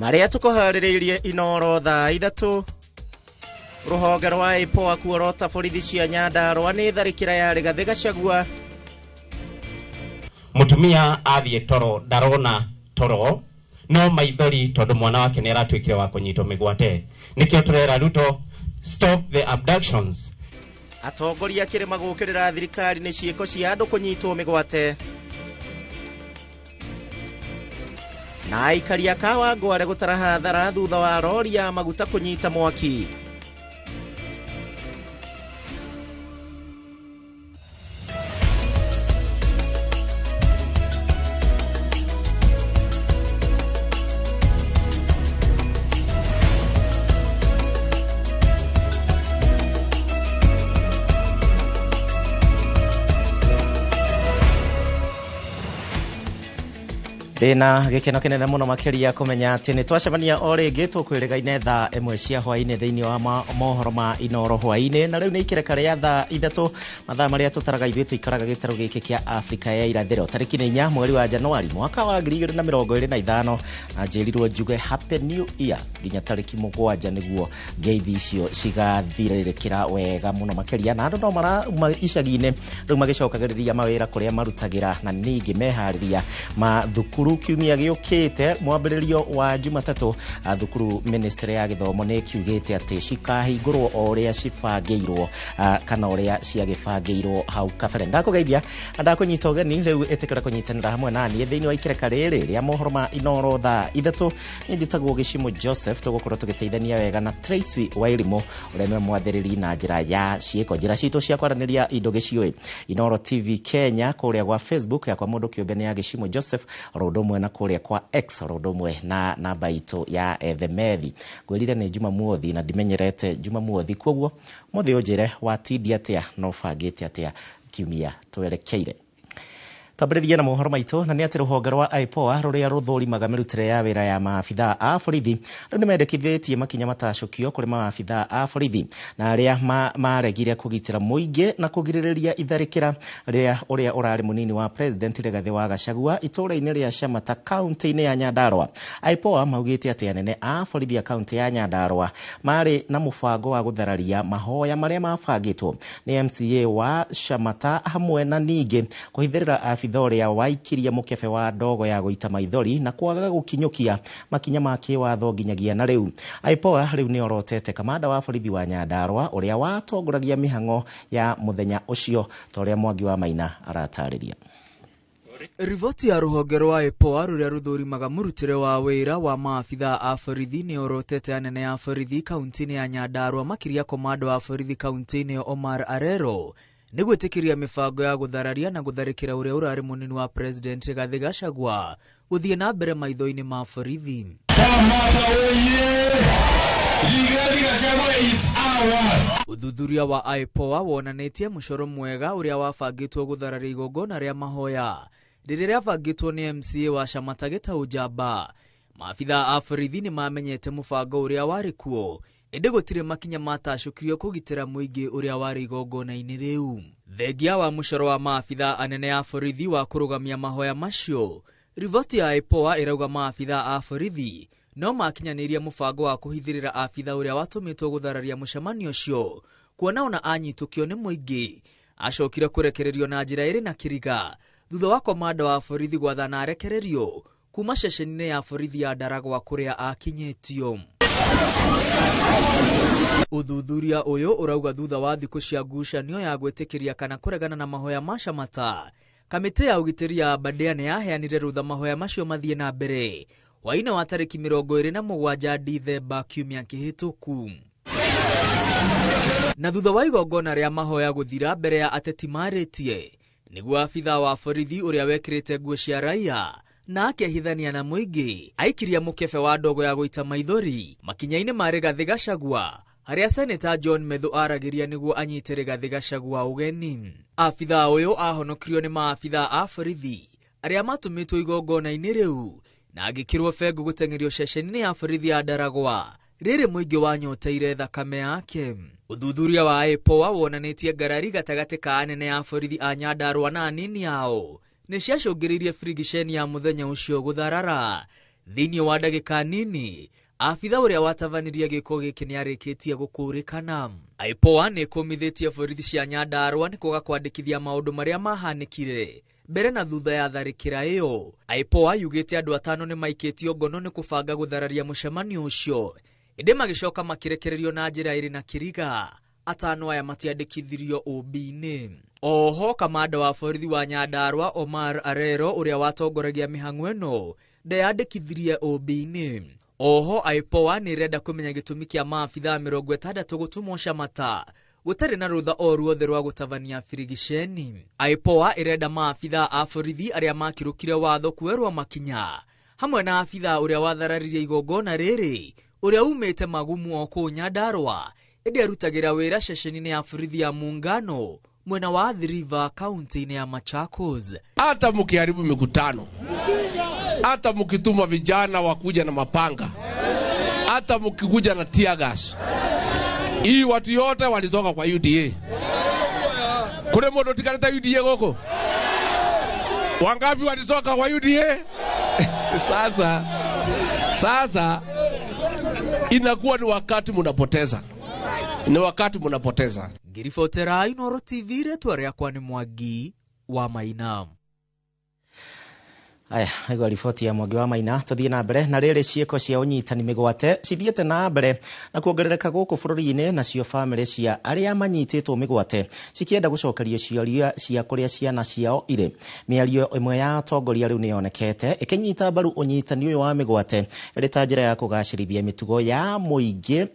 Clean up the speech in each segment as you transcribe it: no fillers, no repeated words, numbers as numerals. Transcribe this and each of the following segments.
Marĩa tũkũharĩrĩirie Inoro thaa 3. Rũhonge rwa IPOA kuorota borithi cia Nyandarũa nĩ tharĩkĩra ya Rigathĩ Gachagua. Mũtumia athiĩ toro ndarona toro no maithori tondũ mwana wake nĩ aratuĩkire wa kũnyitwo mĩgwate. Nĩkĩo tũrera Ruto, stop the abductions. Atongoria kĩrĩma gũkĩrĩra thirikari nĩ ciĩko cia andũ kũnyitwo mĩgwate. Na aikari a Kawangware gũtara hathara thutha wa rori ya maguta kũnyita mwaki. Ndĩna gĩkeno kĩnene mũno makĩria kũmenya atĩ nĩ twacemania o rĩngĩ tũkwĩrĩgaine thaa 1 cia hwaĩ-inĩ thĩinĩ wa mohoro ma Inoro hwaĩ-inĩ. Na rĩu nĩ ikĩreka rĩa thaa 3, mathaa marĩa tũtaraga ithuĩ tũikaraga gĩtarũ gĩkĩ kĩa Afrika ya irathĩro. Tarĩki nĩ 4 mweri wa Januari mwaka wa 2025, na njĩrirwo njuge Happy New Year nginya tarĩki 7 nĩguo ngeithi icio cigathirĩrĩkĩra wega mũno makĩria. Na andũ no marauma icagi-inĩ rĩu magĩcokagĩrĩria mawĩra kũrĩa marutagĩra, na ningĩ meharĩria ma thukuru kiumia gĩũkĩte mwambĩrĩrio wa Jumatatũ. Thukuru ministry ya gĩthomo nĩ ĩkiugĩte atĩ cikahingũrwo o ũrĩa cibangĩirwo, kana ũrĩa ciagĩbangĩirwo hau kabere. Ndakũgeithia na ndakũnyita ũgeni rĩu ĩtĩkĩra kũnyitanĩra hamwe na niĩ thĩinĩ wa ikĩreka rĩrĩ rĩa mohoro ma Inoro thaa 3. Niĩ njĩtagwo Gĩcimũ Joseph, tũgũkorwo tũgĩteithania wega na Tracy Wairimu ũrĩa nĩwe mwathĩrĩri na njĩra ya ciĩko. Njĩra citũ cia kwaranĩria indo gĩciũĩ Inoro TV Kenya kũrĩa gwa Facebook yakwa mũndũ kĩũmbe nĩ ya Gĩcimũ Joseph, oro ũndũ ũmwe na kũrĩa kwa X, oro ũndũ ũmwe na namba itũ ya Ethemethi. Ngwĩrire nĩ Jumamothi na ndimenyerete Jumamothi, koguo mũthĩ ũnjĩre watindia atĩa na ũbangĩte atĩa kiumia twerekeire. Twambĩrĩrie na mohoro maitũ, na nĩ atĩ rũhonge rwa IPOA rũrĩa rũthũrimaga mĩrutĩre ya wĩra ya maabithaa a borithi rĩu nĩ mendekithĩtie makinya matacũkio kũrĩ maabithaa a borithi na arĩa maregire kũgitĩra mũingĩ na kũgirĩrĩria itharĩkĩra rĩa ũrĩa ũrarĩ mũnini wa President Rigathĩ wa Gachagua itũũra-inĩ rĩa Shamata kaunti-inĩ ya Nyandarũa. IPOA maugĩte atĩ anene a borithi a kaunti ya Nyandarũa marĩ na mũbango wa gũthararia mahoya marĩa mabangĩtwo nĩ MCA wa Shamata hamwe na ningĩ kũhithĩrĩra abitha ũrĩa waikirie mũkebe wa ndogo ya gũita maithori na kwaga gũkinyũkia makinya ma kĩwatho nginyagia na rĩu. IPOA rĩu nĩ orotete kamanda wa borithi wa Nyandarũa ũrĩa watongoragia mĩhang'o ya mũthenya ũcio, ta ũrĩa Mwangi wa Maina aratarĩria. Riboti ya rũhonge rwa IPOA rũrĩa rũthũrimaga mũrutĩre wa wĩra wa maabithaa a borithi nĩ orotete anene a borithi kaunti-inĩ ya Nyandarũa makĩria komando wa borithi kaunti-inĩ ya Omar Arero nĩ gwĩtĩkĩria mĩbango ya gũthararia na gũtharĩkĩra ũrĩa ũrarĩ mũnini wa President Rigathĩ Gachagua gũthiĩ na mbere maitho-inĩ ma borithi. Ũthuthuria wa IPOA wonanĩtie mũcoro mwega ũrĩa wabangĩtwo gũthararia igongona rĩa mahoya rĩrĩa rĩabangĩtwo nĩ MCA wa Shamata Gĩtaũ Njamba. Maabithaa a borithi nĩ mamenyete mũbango ũrĩa warĩ kuo, ĩndĩ gũtirĩ makinya matacũkirio kũgitĩra mũingĩ ũrĩa warĩ igongona-inĩ rĩu. Thengia wa mũcoro wa maabithaa anene a borithi wa kũrũgamia mahoya macio, riboti ya IPOA ĩrauga maabithaa a borithi no makinyanĩirie mũbango wa kũhithĩrĩra abitha ũrĩa watũmĩtwo gũthararia mũcemanio ũcio, kuona ona anyitũkio nĩ mũingĩ acokire kũrekererio na njĩra ĩrĩ na kĩriga thutha wa komanda wa borithi gwathana arekererio kuma ceceni-inĩ ya borithi ya Ndaragwa kũrĩa akinyĩtio. Ũthuthuria ũyũ ũrauga thutha wa thikũ cia ngucanio ya gwĩtĩkĩria kana kũregana na mahoya ma Shamata, kamĩtĩ ya ũgitĩri ya Aberdare nĩ yaheanire rũtha mahoya macio mathiĩ na mbere hwaĩ-inĩ wa tarĩki 27 Dithemba kiumia kĩhĩtũku. Na thutha wa igongona rĩa mahoya gũthira mbere ya ateti marĩtie, nĩguo abithaa wa borithi ũrĩa wekĩrĩte nguo cia raia na akehithania na mũingĩ aikirie mũkebe wa ndogo ya gũita maithori makinya-inĩ ma Rigathĩ Gachagua harĩa Senator John Methu aragĩria nĩguo anyite Rigathĩ Gachagua ũgeni. Abithaa ũyũ ahonokirio nĩ maabithaa a borithi arĩa matũmĩtwo igongona-inĩ rĩu na agĩkĩrwo bengo gũteng'erio ceceni-inĩ ya borithi ya Ndaragwa rĩrĩ mũingĩ wanyoteire thakame yake. Ũthuthuria wa IPOA wonanĩtie ngarari gatagatĩ ka anene a borithi a Nyandarũa na anini ao nĩ ciacũngĩrĩirie birigiceni ya mũthenya ũcio gũtharara. Thĩinĩ wa ndagĩka nini abitha ũrĩa watabanirie gĩko gĩkĩ nĩarĩkĩtie gũkũrĩkana. IPOA nĩ ĩkũmithĩtie borithi cia Nyandarua nĩ kwaga kwandĩkithia maũndũ marĩa mahanĩkire mbere na thutha ya tharĩkĩra ĩyo. IPOA yugĩte andũ 5 nĩ maikĩtio ngono nĩ kũbanga gũthararia mũcemanio ũcio, ĩndĩ magĩcoka makĩrekererio na njĩra ĩrĩ na kĩriga. 5 aya matiandĩkithirio OB-inĩ. Oho kamanda wa borithi wa Nyandarua Omar Arero ũrĩa watongoragia mĩhang'o ĩno ndeyandĩkithirie OB-inĩ. Oho IPOA nĩ ĩrenda kũmenya gĩtũmi kĩa maabithaa 60 gũtũmwo Shamata gũtarĩ na rũtha o ruothe rwa gũtabania birigiceni. IPOA ĩrenda maabithaa a borithi arĩa makĩrũkire watho kuoerwo makinya hamwe na abithaa ũrĩa wathararirie igongona rĩrĩ ũrĩa umĩte Magumu o kũu Nyandarua ĩndĩ arutagĩra wĩra ceceni-inĩ ya borithi ya Muungano mwena wa Athi River kaunti-inĩ ya Machakos. Hata mkiharibu mikutano, hata mkituma vijana wakuja na mapanga, hata mkikuja na tear gas, hii watu yote walitoka kwa UDA. Kule moto tikaleta UDA goko. Wangapi walitoka kwa UDA? Sasa inakuwa ni wakati mnapoteza. Ni wakati mnapoteza. Ngiribotera Inooro TV rĩtwa rĩakwa nĩ Mwangi wa Maina. Aya, igwa riboti ya Mwangi wa Maina. Tuthiĩ na mbere na rĩrĩ ciĩko cia ũnyitani mĩgwate cithiĩte na mbere na kuongerereka gũkũ bũrũri-inĩ, nacio bamĩrĩ cia arĩa manyitĩtwo mĩgwate cikĩenda gũcokerio ciũria cia kũrĩa ciana ciao irĩ. Mĩario ĩmwe ya atongoria rĩu nĩyonekete ĩkĩnyita mbaru ũnyitani ũyũ wa mĩgwate ĩrĩ ta njĩra ya kũgacĩrithia mĩtugo ya mũingĩ,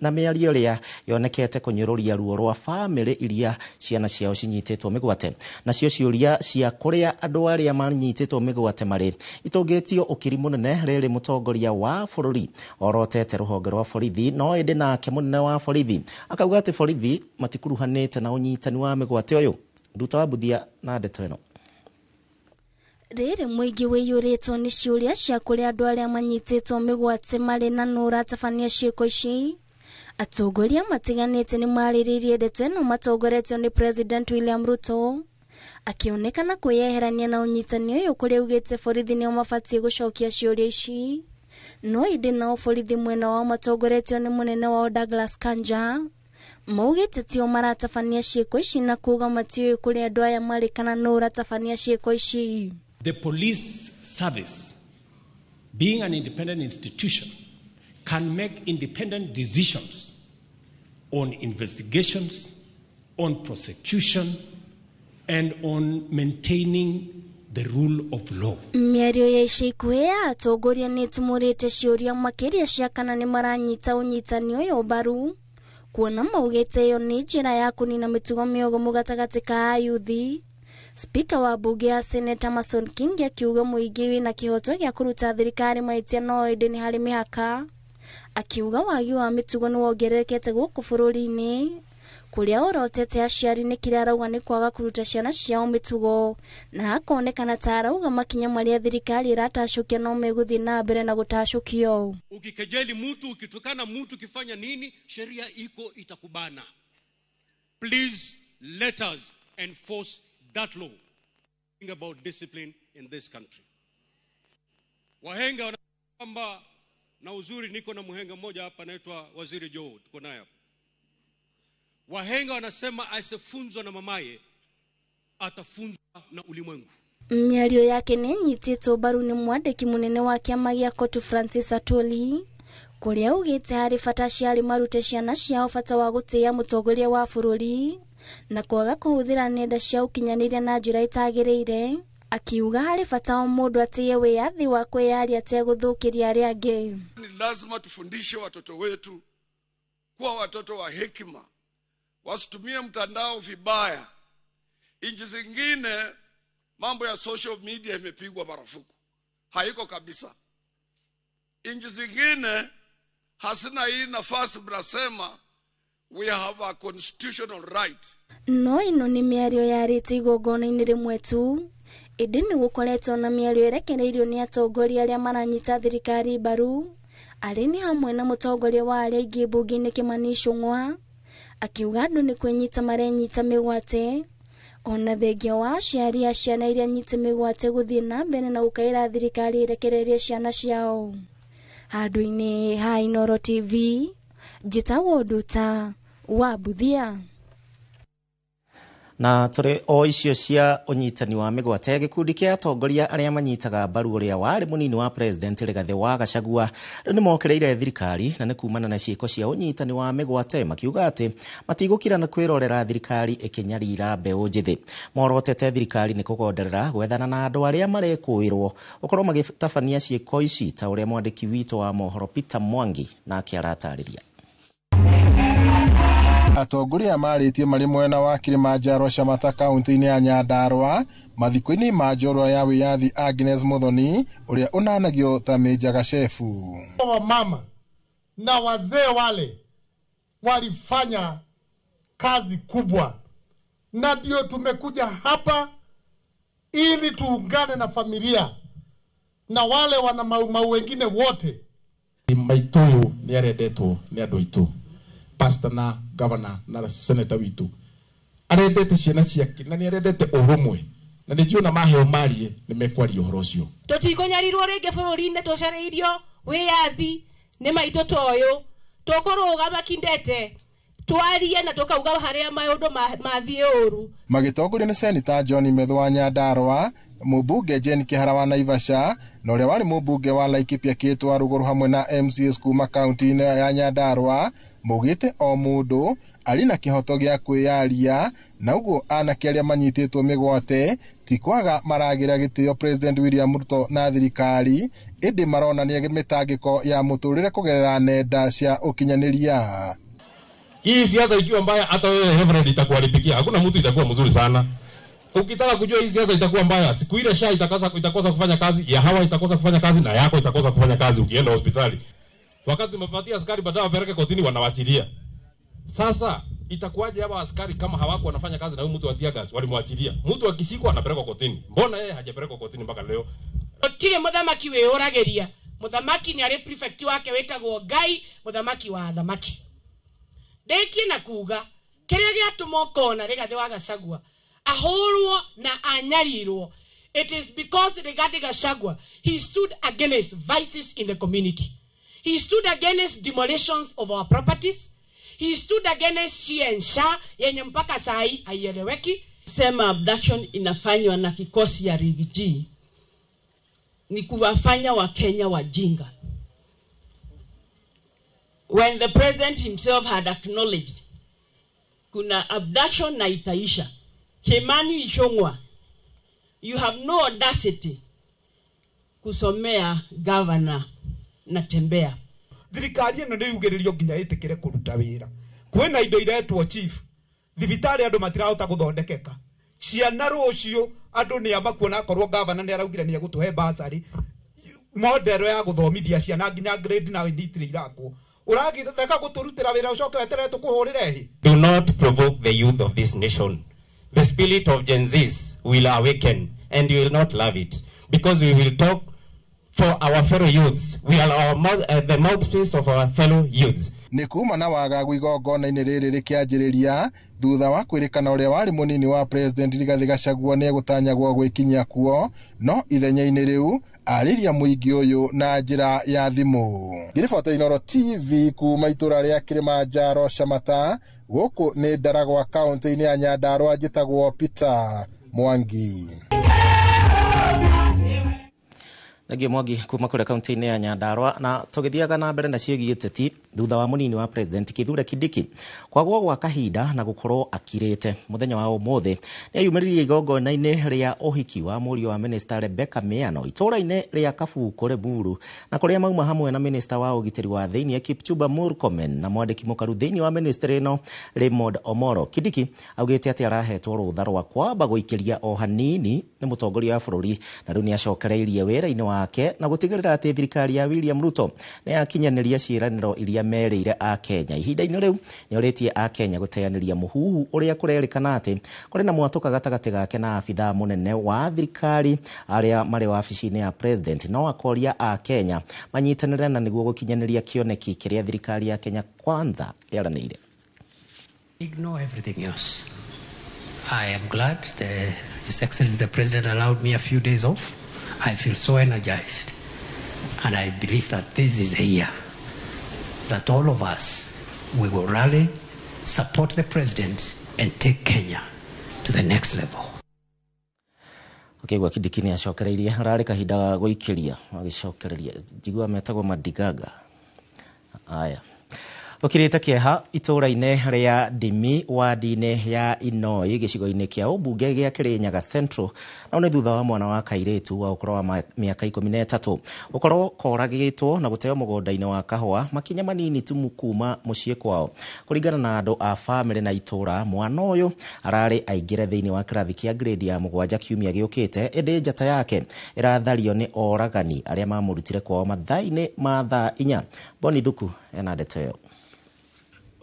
na mĩario ĩrĩa yonekete kũnyũrũria ruo rwa bamĩrĩ iria ciana ciao cinyitĩtwo mĩgwate. Nacio ciũria cia kũrĩa andũ arĩa manyitĩtwo mĩgwate marĩ itũngĩtio ũkiri mũnene rĩrĩ mũtongoria wa bũrũri orotete rũhonge rwa borithi, no ĩndĩ nake mũnene wa borithi akauga atĩ borithi matikuruhanĩte na ũnyitani wa mĩgwate ũyũ. Nduta wa Mbuthia na ndeto ĩno. Rĩrĩ mũingĩ wĩiyũrĩtwo nĩ ciũria cia kũrĩa andũ arĩa manyitĩtwo mĩgwate marĩ na nũ ũratabania ciĩko ici. Atongoria matiganĩte nĩ marĩrĩirie ndeto ĩno matongoretio nĩ President William Ruto akĩonekana kwĩyeherania na ũnyitani ũyũ kũrĩa augĩte borithi nĩo mabatiĩ gũcokia ciũria ici. No ĩndĩ nao borithi mwena wao matongoretio nĩ mũnene wao Douglas Kanja maugĩte tio maratabania ciĩko ici na kuuga matiũĩ kũrĩa andũ aya marĩ kana nũ ũratabania ciĩko ici. The police service, being an independent institution, can make independent decisions on investigations, on prosecution, and on maintaining the rule of law. Mĩario ya ica ikuhĩ ya atongoria nĩ ĩtumũrĩte ciũria makĩria cia kana nĩ maranyita ũnyitani ũyũ mbaru, kuona maugĩte ĩyo nĩ njĩra ya kũnina mĩtugo mĩogomu gatagatĩ ka ayuthi. Spika wa bunge ya Seneta Mason King akiuga mũingĩ wĩna kĩhoto gĩa kũruta thirikari mahĩtia no ĩndĩ nĩ harĩ mĩhaka. Akiuga wagi wa mĩtugo nĩ wongererekete gũkũ bũrũri-inĩ kũrĩa orotete aciari nĩ kĩrĩa arauga nĩ kwaga kũruta ciana ciao mĩtugo, na akonekana ta arauga makinya marĩa thirikari ĩratacũkia no megũthiĩ na mbere na gũtacũkio. Ukikejeli mtu, ukitukana mtu, ukifanya nini, sheria iko itakubana. Please let us enforce that law. Think about discipline in this country. Wahenga wanasema, na uzuri niko na mhenga mmoja hapa anaitwa Waziri Joe, tuko naye hapa. Wahenga wanasema asifunzwa na mamaye atafunzwa na ulimwengu. Mĩario yake nĩ ĩnyitĩtwo mbaru nĩ mwandĩki mũnene wa kĩama gĩa Kotu Francis Atwoli kũrĩa augĩte harĩ bata aciari marute ciana ciao bata wa gũtĩĩa mũtongoria wa bũrũri na kwaga kũhũthĩra nenda cia ũkinyanĩria na njĩra ĩtagĩrĩire. Akiuga harĩ bata o mũndũ atĩye wĩyathi wa kwĩyaria ategũthũkĩria arĩa angĩ. Ni lazima tufundishe watoto wetu kuwa watoto wa hekima, wasitumie mtandao vibaya. Nchi zingine mambo ya social media imepigwa marufuku, haiko kabisa. Nchi zingine hasina hii nafasi, mnasema we have a constitutional right. No ino nĩ mĩario yarĩtio igongona-inĩ rĩmwe tu, ĩndĩ nĩ gũkoretwo na mĩario ĩrekereirio nĩ atongoria arĩa maranyita thirikari mbaru, arĩ nĩ hamwe na mũtongoria wa arĩa aingĩ mbunge-inĩ Kimani Ichung'wa akiuga andũ nĩ kwĩnyita marenyita mĩgwate. Ona thengia wa aciari a ciana iria nyite mĩgwate gũthiĩ na mbere na gũkaĩra thirikari ĩrekererie ciana ciao. Handũ-inĩ ha Inooro TV, njĩtagwo Nduta wa Mbuthia. Na tũrĩ o icio cia ũnyitani wa mĩgwate, gĩkundi kĩa atongoria arĩa manyitaga mbaru ũrĩa warĩ mũnini wa president Rigathĩ wa Gachagua rĩu nĩ mokĩrĩire thirikari, na nĩ kumana na ciĩko cia ũnyitani wa mĩgwate, makiuga atĩ matigũkira na kwĩrorera thirikari ĩkĩnyarira mbeũ njĩthĩ. Morotete thirikari nĩ kũgonderera gwethana na andũ arĩa marekũĩrwo gũkorwo magĩtabania ciĩko ici, ta ũrĩa mwandĩki witũ wa mohoro Peter Mwangi nake aratarĩria. Atongoria marĩtie marĩ mwena wa Kilimanjaro Shamata kaunti-inĩ ya Nyandarua mathiko-inĩ ma njorua ya wĩyathi Agnes Muthoni ũrĩa ũnanagio ta Meja Gachefu. Wamama na wazee wale walifanya kazi kubwa, na ndio tumekuja hapa ili tuungane na familia na wale wana maumau wengine wote. Maitũ nĩ arendetwo nĩ andũ aitũ, pastor na governor na senator witũ arendete ciana ciake na nĩ arendete ũrũmwe, na nĩ njũĩ ona maheo marie nĩ mekwaria ũhoro ũcio. Tũtikũnyarirwo rĩngĩ bũrũri-inĩ tũcarĩirio wĩyathi nĩ maitũ ta ũyũ, tũkũrũgama kindete twarie na tũkauga harĩa maũndũ mathiĩ ũru. Magĩtongorio nĩ Seneta John Methu wa Nyandarua, mũmbunge Jane Kĩhara wa Naivasha na ũrĩa warĩ mũmbunge wa Laikipia Kĩtwa Rũgũrũ hamwe na MCAs kuma kaunti-inĩ ya Nyandarua, maugĩte o mũndũ arĩ na kĩhoto gĩa kwĩyaria, na ũguo anake arĩa manyitĩtwo mĩgwate ti kwaga maragĩra gĩtĩo President William Ruto na thirikari, ĩndĩ maronania mĩtangĩko ya mũtũrĩre kũgerera nenda cia ũkinyanĩria. Hii siasa ikiwa mbaya, hata wewe Reverend itakuharibikia. Hakuna mtu itakuwa mzuri sana. Ukitaka kujua hii siasa itakuwa mbaya, siku ile SHA itakosa kufanya kazi, ya hawa itakosa kufanya kazi na yako itakosa kufanya kazi ukienda hospitali. Wakati umepatia askari baadaye wapeleke kotini, wanawachilia. Sasa itakuwaje hawa askari kama hawako wanafanya kazi na huyu mtu wa tear gas walimwachilia? Mtu akishikwa anapelekwa kotini. Mbona yeye hajapelekwa kotini mpaka leo? Gũtirĩ mũthamaki wĩyũragĩria. Mũthamaki nĩ arĩ prefect wake wĩtagwo Ngai, mũthamaki wa athamaki. Ndĩkie na kuga kĩrĩa gĩatũma ũkona Rigathĩ wa Gachagua ahũrwo na anyarirwo, it is because Rigathĩ Gachagua, he stood against vices in the community. He stood against demolitions of our properties. He stood against SHIF and SHA yenye mpaka saa hii haieleweki. Sema abduction inafanywa na kikosi ya Riggy G ni kuwafanya Wakenya wajinga. When the president himself had acknowledged kuna abduction na itaisha. Kimani Ichung'wa, you have no audacity kusomea governor Natembeya. Thirikari ĩno nĩ yugĩrĩrio nginya ĩtĩkĩre kũruta wĩra. Kwĩna indo iretwo chief, thibitarĩ andũ matirahota gũthondekeka, ciana rũciũ andũ nĩ amakuona akorwo gavana nĩ araugire nĩ egũtũhe bursary model ya gũthomithia ciana nginya grade 9 itirĩ irakwo. Ũragĩreka gũtũrutĩra wĩra ũcoke weterere tũkũhũrĩre hĩ. Do not provoke the youth of this nation. The spirit of Gen Zs will awaken and you will not love it, because we will talk for our fellow youths. We are the mouthpiece of our fellow youths. Nĩ kuma na wagagu igongona-inĩ rĩrĩ rĩkĩanjĩrĩria thutha wa kwĩrĩkana ũrĩa warĩ mũnini wa President Rigathĩ Gachagua nĩ egũtanyagwo gwĩkinyia kuo, no ithenya-inĩ rĩu arĩria mũingĩ ũyũ na njĩra ya thimũ. Ngĩribota Inooro TV kuma itũra rĩa Kilimanjaro Shamata, gũkũ nĩ Ndaragwa kaunti-inĩ ya Nyandarua, njĩtagwo Peter Mwangi. Thengiũ Mwangi kuma kũrĩa kaunti-inĩ ya Nyandarua. Na tũgĩthiaga na mbere na ciĩgiĩ ũteti, thutha wa mũnini wa President Kithure Kindiki kwagwo gwa kahinda na gũkorwo akirĩte mũthenya wa ũmũthĩ, nĩ ayumĩririe igongona-inĩ rĩa ũhiki wa mũriũ wa Minister Rebecca Miano itũũra-inĩ rĩa Kabuku Limuru, na kũrĩa mauma hamwe na Minister wa ũgitĩri wa thĩinĩ Kipchumba Murkomen na mwandĩki mũkaru thĩinĩ wa ministry ĩno Raymond Omoro. Kindiki augĩte atĩ arahetwo rũtha rwa kwamba gũikĩria o hanini nĩ mũtongoria wa bũrũri, na rĩu nĩ acokereirie wĩra-inĩ wake na gũtigĩrĩra atĩ thirikari ya William Ruto nĩ yakinyanĩria ciĩranĩro iria merĩire Akenya. Ihinda-inĩ rĩu nĩ orĩtie Akenya gũteanĩria mũhuhu ũrĩa kũrerĩkana atĩ kũrĩ na mwatũka gatagatĩ gake na abithaa mũnene wa thirikari arĩa marĩ wabici-inĩ ya president, no akoria Akenya manyitanĩre na nĩguo gũkinyanĩria kĩoneki kĩrĩa thirikari ya Kenya Kwanza yaranĩire. Ignore everything else. I am glad His Excellency the President allowed me a few days off. I feel so energized, and I believe that this is the year that all of us, we will rally, support the President, and take Kenya to the next level. Ũkĩigua Kindiki nĩ acokereirie ararĩ kahinda ga gũikĩria agĩcokereria njigua metagwo Madigaga. Aya, gũkirĩte kĩeha itũũra-inĩ rĩa Ndimi wadi-inĩ ya Inoi gĩcigo-inĩ kĩa ũmbunge gĩa Kĩrĩnyaga Central, nao nĩ thutha wa mwana wa kairĩtu wa ũkũrũ wa mĩaka 13 gũkorwo koragĩtwo na gũteo mũgũnda-inĩ wa kahũa makinya manini tu kuma mũciĩ kwao. Kũringana na andũ a bamĩrĩ na itũũra, mwana ũyũ ararĩ aingĩre thĩinĩ wa kĩrathi kĩa grade ya 7 kiumia gĩũkĩte, ĩndĩ njata yake ĩrathario nĩ oragani arĩa mamũrutire kwao mathaa-inĩ ma thaa 4. Boni Thuku ena ndeto ĩyo.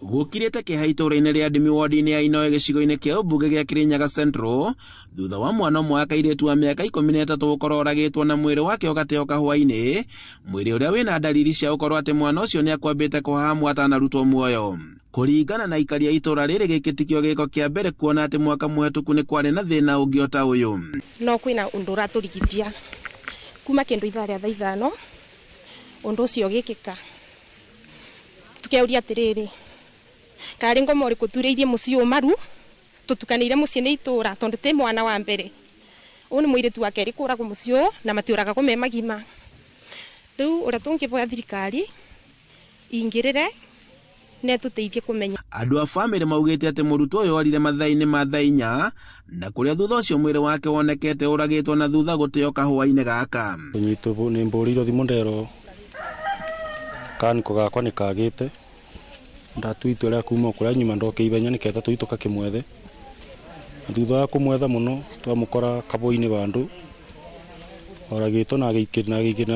Gũkirĩte kĩeha itũũra-inĩ rĩa Ndimi wodi-inĩ ya Inoi gĩcigo-inĩ kĩa ũmbunge gĩa Kĩrĩnyaga Central thutha wa mwana ũmwe wa kairĩtu wa mĩaka 13 gũkorwo oragĩtwo na mwĩrĩ wake ũgateo kahũa-inĩ, mwĩrĩ ũrĩa wĩna ndariri cia gũkorwo atĩ mwana ũcio nĩakwambĩte kũhahamwo atanarutwo muoyo. Kũringana na aikari a itũũra rĩrĩ, gĩkĩ tikĩo gĩko kĩa mbere kuona atĩ mwaka mũhetũku nĩ kwarĩ na thĩna ũngĩ o ta ũyũ. No kwĩna ũndũ ũratũrigithia kuma kĩndũ ithaa rĩa thaa 5 ũndũ ũcio ũgĩkĩka, tukeuria atĩrĩrĩ, karĩ ngoma ũrĩkũ turĩirie mũciĩ ũyũ maru tũtukanĩire mũciĩ nĩ itũũra tondũ ti mwana wa mbere, ũyũ nĩ mũirĩtu wa kerĩ kũragwo mũciĩ ũyũ na matiũragagwo me magima. Rĩu ũrĩa tũngĩboya thirikari ingĩrĩre na ĩtũteithie kũmenya. Andũ a bamĩrĩ maugĩte atĩ mũrutwo ũyũ orire mathaa-inĩ ma thaa 4 na kũrĩa thutha ũcio mwĩrĩ wake wonekete ũragĩtwo na thutha gũteo kahũa-inĩ gaka. Kũnyitwo nĩ mbũrĩirwo thimũ nderwo kaniko gakwa nĩ kagĩte, ndatua itua rĩa kuma kũrĩa nyuma ndoke ithenya nĩketha tũthiĩ tũkakĩmwethe, na thutha wa kũmwetha mũno twamũkora kabũi-inĩ vandũ oragĩtwo na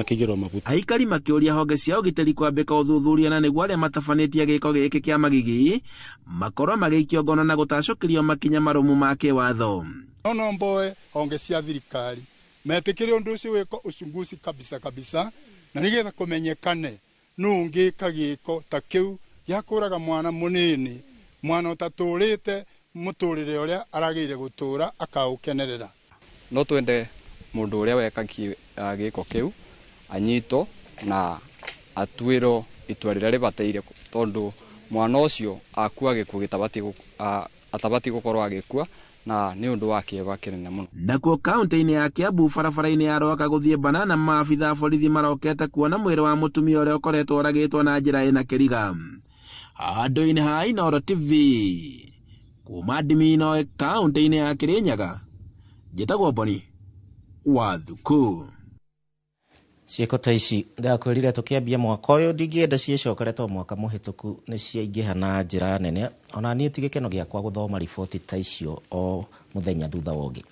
akĩigĩrwo maguta. Aikari makĩũria honge cia ũgitĩri kwambĩka ũthuthuria na nĩguo arĩa matabanĩtie gĩko gĩkĩ kĩa magigi makorwo magĩikio ngono na gũtacũkĩrio makinya marũmu ma kĩwatho. No mboe honge cia thirikari metĩkĩre ũndũ ũcio wĩko uchunguzi kabisa kabisa, na nĩgetha kũmenyekane nũ ũngĩka gĩko ta kĩu gĩa kũraga mwana mũnini, mwana ũtatũrĩte mũtũrĩre ũrĩa aragĩire gũtũra akaũkenerera. No twende mũndũ ũrĩa weka gĩko kĩu anyitwo na atuĩrwo itua rĩrĩa rĩbataire, tondũ mwana ũcio akua gĩkuũ gĩtabatiĩ atabatiĩ gũkorwo agĩkua, na nĩ ũndũ wa kĩeva kĩnene mũno. Nakuo kaunti-inĩ ya Kiambu barabara-inĩ ya Rwaka gũthiĩ Banana, maabitha a borithi marokete kuona mwĩrĩ wa mũtumia ũrĩa ũkoretwo oragĩtwo na njĩra ĩna kĩriga. Handũ-inĩ ha Inooro TV kuma Ndimi Inoi kaunti-inĩ ya Kĩrĩnyaga, njĩtagwo Boni wa Thuku. Ciĩko ta ici ndakwĩrire tũkĩambia mwaka ũyũ ndingĩenda ciĩcokere to mwaka mũhĩtũku nĩ ciaingĩha na njĩra nene. Ona niĩ ti gĩkeno gĩakwa gũthoma riboti ta icio o mũthenya thutha wa ũngĩ.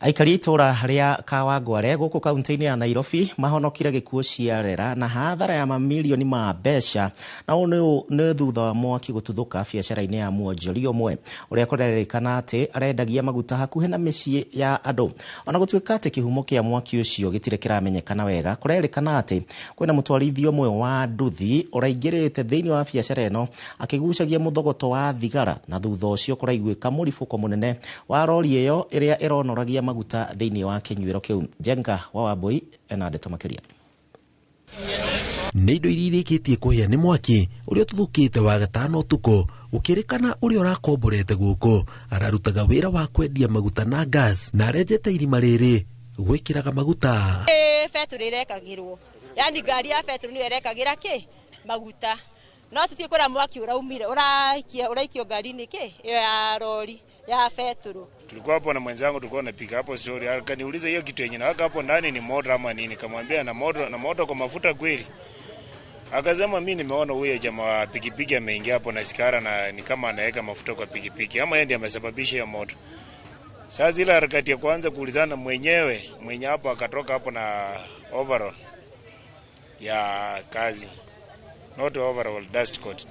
Aikari itũũra rĩa Kawangware gũkũ kaunti-inĩ ya Nairobi mahonokire gĩkuũ ciarera na hathara ya mamirioni ma mbeca, na ũũ nĩ thutha wa mwaki gũtuthũka biacara-inĩ ya mwonjoria ũmwe ũrĩa kũrerĩkana atĩ arendagia maguta hakuhĩ na mĩciĩ ya andũ. Ona gũtuĩka atĩ kĩhumo kĩa mwaki ũcio gĩtirĩ kĩramenyekana wega, kũrerĩkana atĩ kwĩna mũtwarithia ũmwe wa nduthi ũraingĩrĩte thĩinĩ wa biacara ĩno akĩgucagia mũthogoto wa thigara, na thutha ũcio kũraiguĩka mũribũko mũnene wa rori ĩyo ĩrĩa ĩronoragia maguta thĩinĩ wa kĩnyuĩro kĩu. Njenga wa Wambui ena ndeto makĩria. Nĩ indo iria irĩkĩtie kũhĩa nĩ mwaki ũrĩa ũtuthũkĩte wa gatano ũtukũ, gũkĩrĩkana ũrĩa ũrakomborete gũkũ ararutaga wĩra wa kwendia maguta na gas na arenjete irima rĩrĩ gwĩkĩraga maguta. Betũrũ ĩrekagĩrwo, yani ngari ya betũrũ nĩyo ĩrekagĩra kĩ maguta, no tũtiĩ kũrĩa mwaki ũraumire ũraikio ngari-inĩ kĩ ĩyo ya rori ya betũrũ. Tulikuwa hapo na mwenzangu, tulikuwa tunapiga hapo story, akaniuliza hiyo kitu yenye nawaka hapo ndani ni moto ama nini? Nikamwambia na moto, na moto kwa mafuta kweli. Akasema mimi nimeona huyo jamaa wa pikipiki ameingia hapo na sigara na ni kama anaweka mafuta kwa pikipiki, ama yeye ndiye amesababisha hiyo moto. Sasa zile harakati ya kwanza kuulizana mwenyewe, mwenye hapo akatoka hapo na overall ya kazi, not overall, dust coat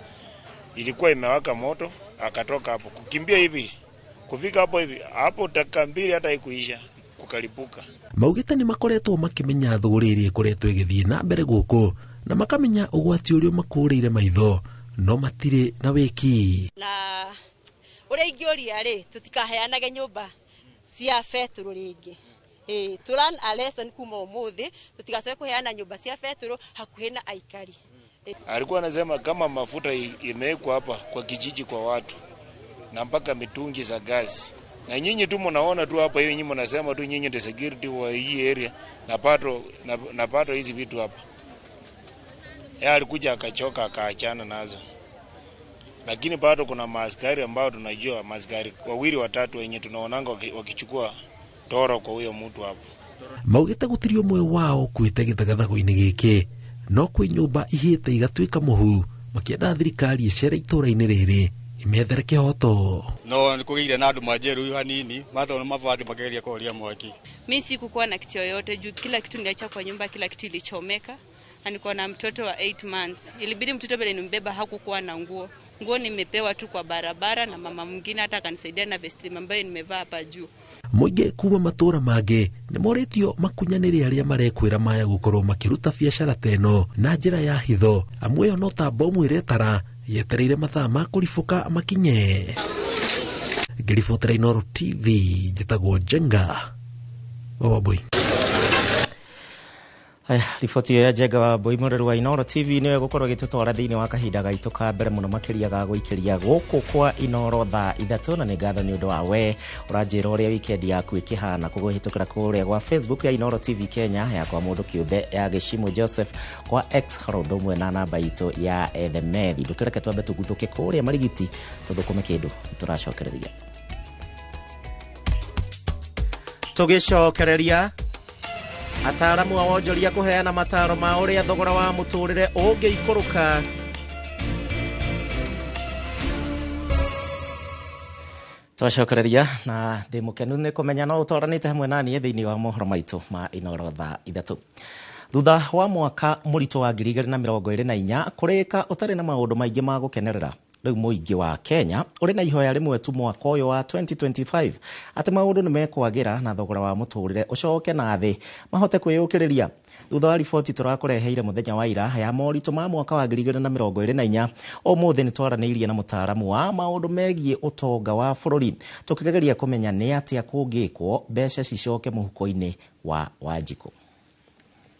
ilikuwa imewaka moto, akatoka hapo kukimbia hivi kufika hapo hivi hapo dakika 2 hata haikuisha kukalipuka. Maugĩte nĩ makoretwo makĩmenya thũgũrĩ ĩrĩa ĩkoretwo ĩgĩthiĩ na mbere gũkũ na makamenya ũgwati ũrĩa makũrĩire maitho no matirĩ na wĩki. Na Ũrĩa ingĩũria rĩ, tũtikaheanage nyũmba cia betũrũ rĩngĩ. To learn a lesson kuma ũmũthĩ, tũtigacoke kũheana nyũmba cia betũrũ hakuhĩ na aikari. Alikuwa anasema kama mafuta imewekwa hapa kwa kijiji kwa watu na mpaka mitungi za gasi, na nyinyi tu mnaona tu hapa hiyo, nyinyi mnasema tu nyinyi ndio security wa hii area na pato hizi vitu hapa. Yeye alikuja akachoka akaachana nazo, lakini bado kuna maaskari ambao tunajua, maaskari wawili watatu wenye tunaonanga wakichukua toro kwa huyo mtu hapo. Maugĩte gũtirĩ ũmwe wao ũkuĩte gĩthagathago-inĩ gĩkĩ, no kwĩ nyũmba ihĩte igatuĩka mũhu, makĩenda thirikari ĩcere itũũra-inĩ rĩrĩ imethere kĩhoto. No nĩkũgĩire na andũ majeruhi hanini mathona mabati mageria kũhoria mwaki. Mi sikukuwa na kitu yoyote juu kila kitu niliacha kwa nyumba, kila kitu ilichomeka, na niko na mtoto wa 8 months. Ilibidi mtoto vile nimbeba hakukuwa na nguo. Nguo nimepewa tu kwa barabara na mama mwingine hata akanisaidia na vesti ambayo nimevaa hapa juu. Mũingĩ kuma matũũra mangĩ nĩ morĩtio makunyanĩre arĩa marekwĩra maya gũkorwo makĩruta biacara ta ĩno na njĩra ya hitho, amu ĩyo no ta bomu ĩretara yetereire mathaa ma kũribũka makinye. Ngĩribotera Inooro TV, njĩtagwo Njenga wa Wambui. Haya, riboti ĩyo ya Njenga wa Wambui mũreri wa Inooro TV nĩyo ĩgũkorwo ĩgĩtũtwara thĩinĩ wa kahinda gaitũ ka mbere mũno makĩria ga gũikĩria gũkũ kwa Inooro thaa 3, na nĩ ngatho nĩ ũndũ wa we ũranjĩra ũrĩa weekend yaku ĩkĩhana kũhĩtũkĩra kũrĩa gwa Facebook ya Inooro TV Kenya, ya kwa mũndũ kĩũmbe ya Gĩcimũ Joseph, kwa X horo ũndũ ũmwe na namba itũ ya Ethemethi. Ndũkĩreke twambe tũguthũke kũrĩa Marigiti tũthũkũme kĩndũ tũracokereria. Tũgĩcokereria, ataaramu a wonjoria kũheana mataro ma ũrĩa thogora wa mũtũrĩre ũngĩikũrũka. Twacokereria na ndĩ mũkenu nĩ kũmenya no ũtwaranĩte hamwe na niĩ thĩinĩ wa mohoro maitũ ma Inooro thaa 3. Thutha wa mwaka mũritũ wa 2024 kũrĩka ũtarĩ na maũndũ maingĩ ma gũkenerera, rĩu mũingĩ wa Kenya ũrĩ na ihoya rĩmwe tu mwaka ũyũ wa 2025, atĩ maũndũ nĩ mekwagĩra na thogora wa mũtũrĩre ũcoke na thĩ mahote kwĩyũkĩrĩria. Thutha wa riboti tũrakũreheire mũthenya wa ira ya moritũ ma mwaka wa 2024, ũmũthĩ nĩ twaranĩirie na mũtaaramu wa maũndũ megiĩ ũtonga wa bũrũri tũkĩgeria kũmenya nĩ atĩa kũngĩkwo mbeca cicoke mũhuko-inĩ wa Wanjikũ.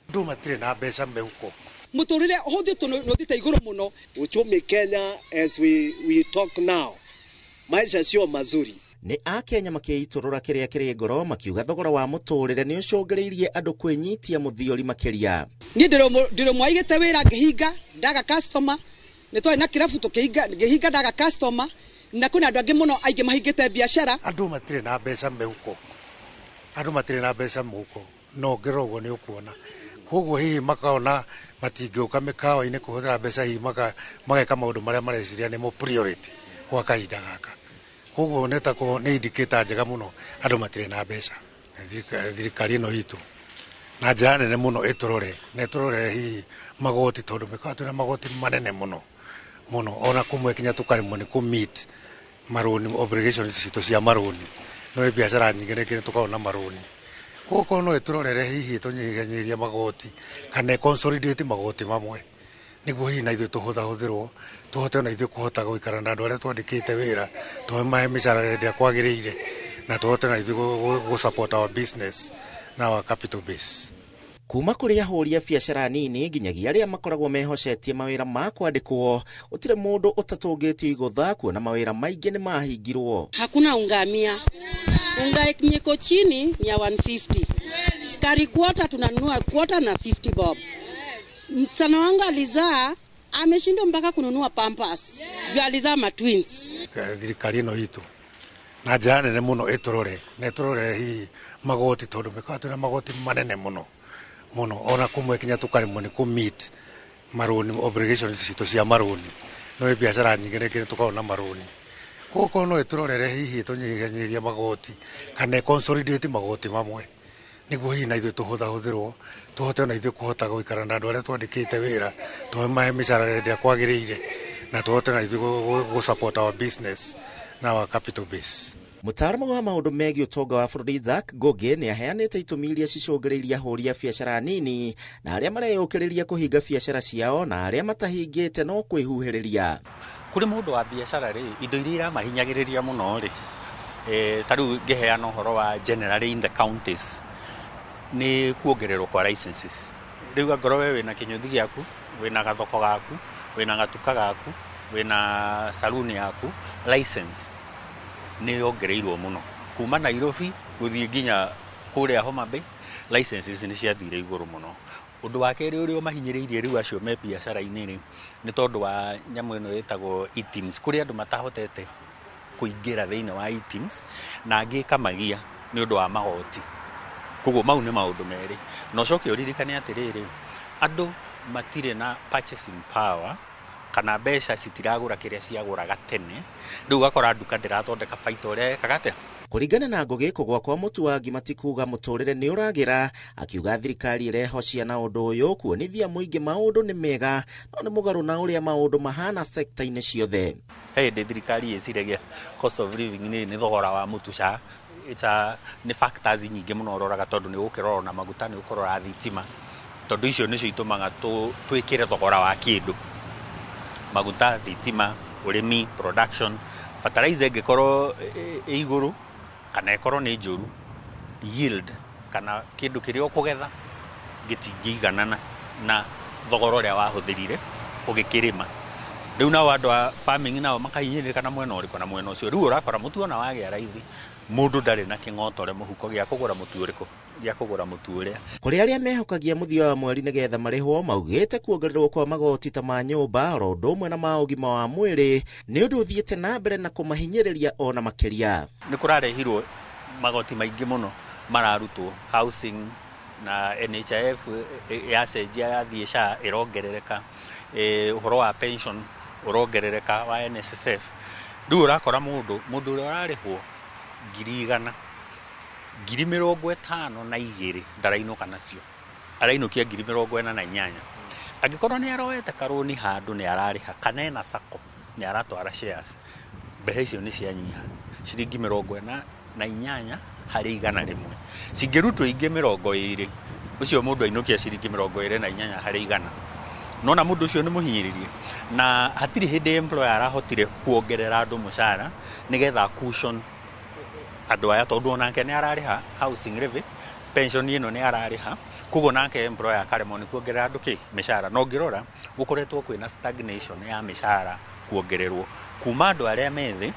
Andũ matirĩ na mbeca mĩhuko. Mũtũrĩre ũhũthĩtwo nĩ ũthiĩte igũrũ mũno. Uchumi Kenya as we talk now, maisha sio mazuri. Nĩ akenya makĩitũrũra kĩrĩa kĩrĩ ngoro, makiuga thogora wa mũtũrĩre nĩ ũcũngĩrĩirie andũ kwĩnyitia mũthiori makĩria. Niĩ ndĩrĩ mwaigĩte wĩra ngĩhinga ndaga customer, nĩ twarĩ na kĩrabu tũkĩhinga ngĩhinga ndaga customer, na kwĩna andũ angĩ mũno aingĩ mahingĩte biacara. Andũ matirĩ na mbeca mĩhuko, andũ matirĩ na mbeca mũhuko, no ngĩrora ũguo nĩ ũkuona. Koguo hihi makona matingĩũka mĩkawa-inĩ kũhũthĩra mbeca, hihi mageka maũndũ marĩa mareciria nĩmo priority gwa kahinda gaka. Koguo nĩ ta nĩ indicator njega mũno andũ matirĩ na mbeca. Thirikari ĩno itũ na njĩra nene mũno ĩtũrore na ĩtũrore hihi magoti, tondũ mĩkawa twĩna magoti manene mũno mũno, ona kũmwe kinya tũkaremwo nĩ kũ meet marũni obligations citũ cia marũni, no biacara nyingĩ nĩ tũkoragwo na marũni. Koguo no ĩtũrorere hihi ĩtũnyihanyihĩrie magoti kana consolidate magoti mamwe, nĩguo hihi na ithuĩ tũhũthahũthĩrwo, tũhote ona ithuĩ kũhota gũikara na andũ arĩa twandĩkĩte wĩra, tũmahe mĩcara ĩrĩa kwagĩrĩire, na tũhote na ithuĩ gũ support our business na our capital base. Kuma kũrĩ ahũri a biacara nini nginyagia arĩa makoragwo mehocetie mawĩra ma kwandĩkwo, gũtirĩ mũndũ ũtatũngĩtio igũtha kuona mawĩra maingĩ nĩ mahingirwo. Hakuna unga 100. Unga yenye iko chini ni ya 150. Sukari quarter tunanunua quarter na 50 bob. Msichana wangu alizaa, ameshindwa mpaka kununua pampers. Juu alizaa ma twins. Thirikari ĩno itũ na njĩra nene mũno ĩtũrore na ĩtũrore hihi magoti, tondũ mĩkawa twĩna magoti manene mũno mũno, ona kũmwe kinya tũkaremwo nĩ kũ meet marũni obligations citũ cia marũni, no biacara nyingĩ nĩ tũkoragwo na marũni. Koguo no ĩtũrorere hihi ĩtũnyihanyihĩrie magoti kana consolidate magoti mamwe, nĩguo hihi na ithuĩ tũhũthahũthĩrwo, tũhote ona ithuĩ kũhota gũikara na andũ arĩa twandĩkĩte wĩra, tũmahe mĩcara ĩrĩa kwagĩrĩire, na tũhote na ithuĩ gũ support our business na our capital base. Mũtaaramu wa maũndũ megiĩ ũtonga wa bũrũri Isaac Ngũgĩ nĩ aheanĩte itũmi iria cicũngĩrĩirie ahũri a biacara nini na arĩa mareyũkĩrĩria kũhinga biacara ciao, na arĩa matahingĩte no kwĩhuhĩrĩria. Kũrĩ mũndũ wa biacara rĩ, indo iria iramahinyagĩrĩria mũno rĩ, ta rĩu ngĩheana ũhoro wa generally in the counties nĩ kuongererwo kwa licenses. Rĩu angorwo we wĩna kĩnyũthi gĩaku, wĩna gathoko gaku, wĩna gatuka gaku, wĩna saluni yaku, license nĩ yongereirwo mũno kuma Nairobi gũthiĩ nginya kũrĩa Homa Bay, licenses nĩ ciathire igũrũ mũno. Ũndũ wa kerĩ ũrĩa ũmahinyĩrĩirie rĩu acio me biacara-inĩ rĩ, nĩ tondũ wa nyamũ ĩno ĩtagwo eTIMS. Kũrĩ andũ matahotete kũingĩra thĩinĩ wa eTIMS na angĩ ĩkamagia nĩ ũndũ wa magoti. Koguo mau nĩ maũndũ merĩ. Na ũcoke ũririkane atĩrĩrĩ, andũ matirĩ na purchasing power kana mbeca citiragũra kĩrĩa ciagũraga tene. Rĩu ũgakora nduka ndĩrathondeka baita ũrĩa yekaga atĩa. Kũringana na Ngũgĩ, kũgwa kwa mũtu wa ngima ti kuga mũtũrĩre nĩ ũragĩra. Akiuga thirikari ĩrehocia na ũndũ ũyũ kuonithia mũingĩ maũndũ nĩ mega no nĩ mũgarũ na ũrĩa maũndũ mahana sekta-inĩ ciothe. He hĩndĩ thirikari ĩciragia cost of living nĩ thogora wa mũtu ca. It's a, nĩ factors nyingĩ mũno ũroraga tondũ nĩ ũgũkĩrora na maguta, nĩ ũkũrora thitima, tondũ icio nĩcio itũmaga twĩkĩre thogora wa kĩndũ. Maguta, thitima, ũrĩmi, production, fertilizer ĩngĩkorwo ĩ igũrũ kana ĩkorwo nĩ njũru, yield kana kĩndũ kĩrĩa ũkũgetha gĩtingĩiganana na thogora ũrĩa wahũthĩrire ũgĩkĩrĩma. Rĩu nao andũ a farming nao makahinyĩrĩrĩka na mwena ũrĩkũ? Na mwena ũcio. Rĩu ũrakora mũtu ona wagĩa raithi, mũndũ ndarĩ na kĩng'otore mũhuko gĩa kũgũra mũtu ũrĩkũ, gĩa kũgũra mũtu ũrĩa. Kũrĩ arĩa mehokagia mũthia wa mweri nĩgetha marĩhwo, maugĩte kuongererwo kwa magoti ta ma nyũmba oro ũndũ ũmwe na ma ũgima wa mwĩrĩ nĩ ũndũ ũthiĩte na mbere na kũmahinyĩrĩria ona makĩria. Nĩ kũrarehirwo magoti maingĩ mũno mararutwo housing na NHIF yacenjia yathiĩ SHA ĩrongerereka, ũhoro wa pension ũrongerereka wa NSSF. Rĩu ũrakora mũndũ ũrĩa ũrarĩhwo 100,000, 52,000 ndarainũka nacio, arainũkia 48,000. Angĩkorwo nĩ aroete karũni handũ nĩ ararĩha kana ena sacco nĩ aratwara shares, mbeca icio nĩ cianyiha ciringi 48 harĩ 100. Cingĩrutwo ingĩ 20, ũcio mũndũ ainũkia ciringi 28 harĩ 100. Nona mũndũ ũcio nĩ mũhinyĩrĩrie, na hatirĩ hĩndĩ employer arahotire kuongerera andũ mũcara nĩgetha cushion andũ aya, tondũ onake nĩ ararĩha housing levy, pension ĩno nĩ ararĩha, koguo nake employer akaremwo nĩ kuongerera andũ kĩ mĩcara. Na ũngĩrora gũkoretwo kwĩna stagnation ya mĩcara kuongererwo kuma andũ arĩa me thĩ,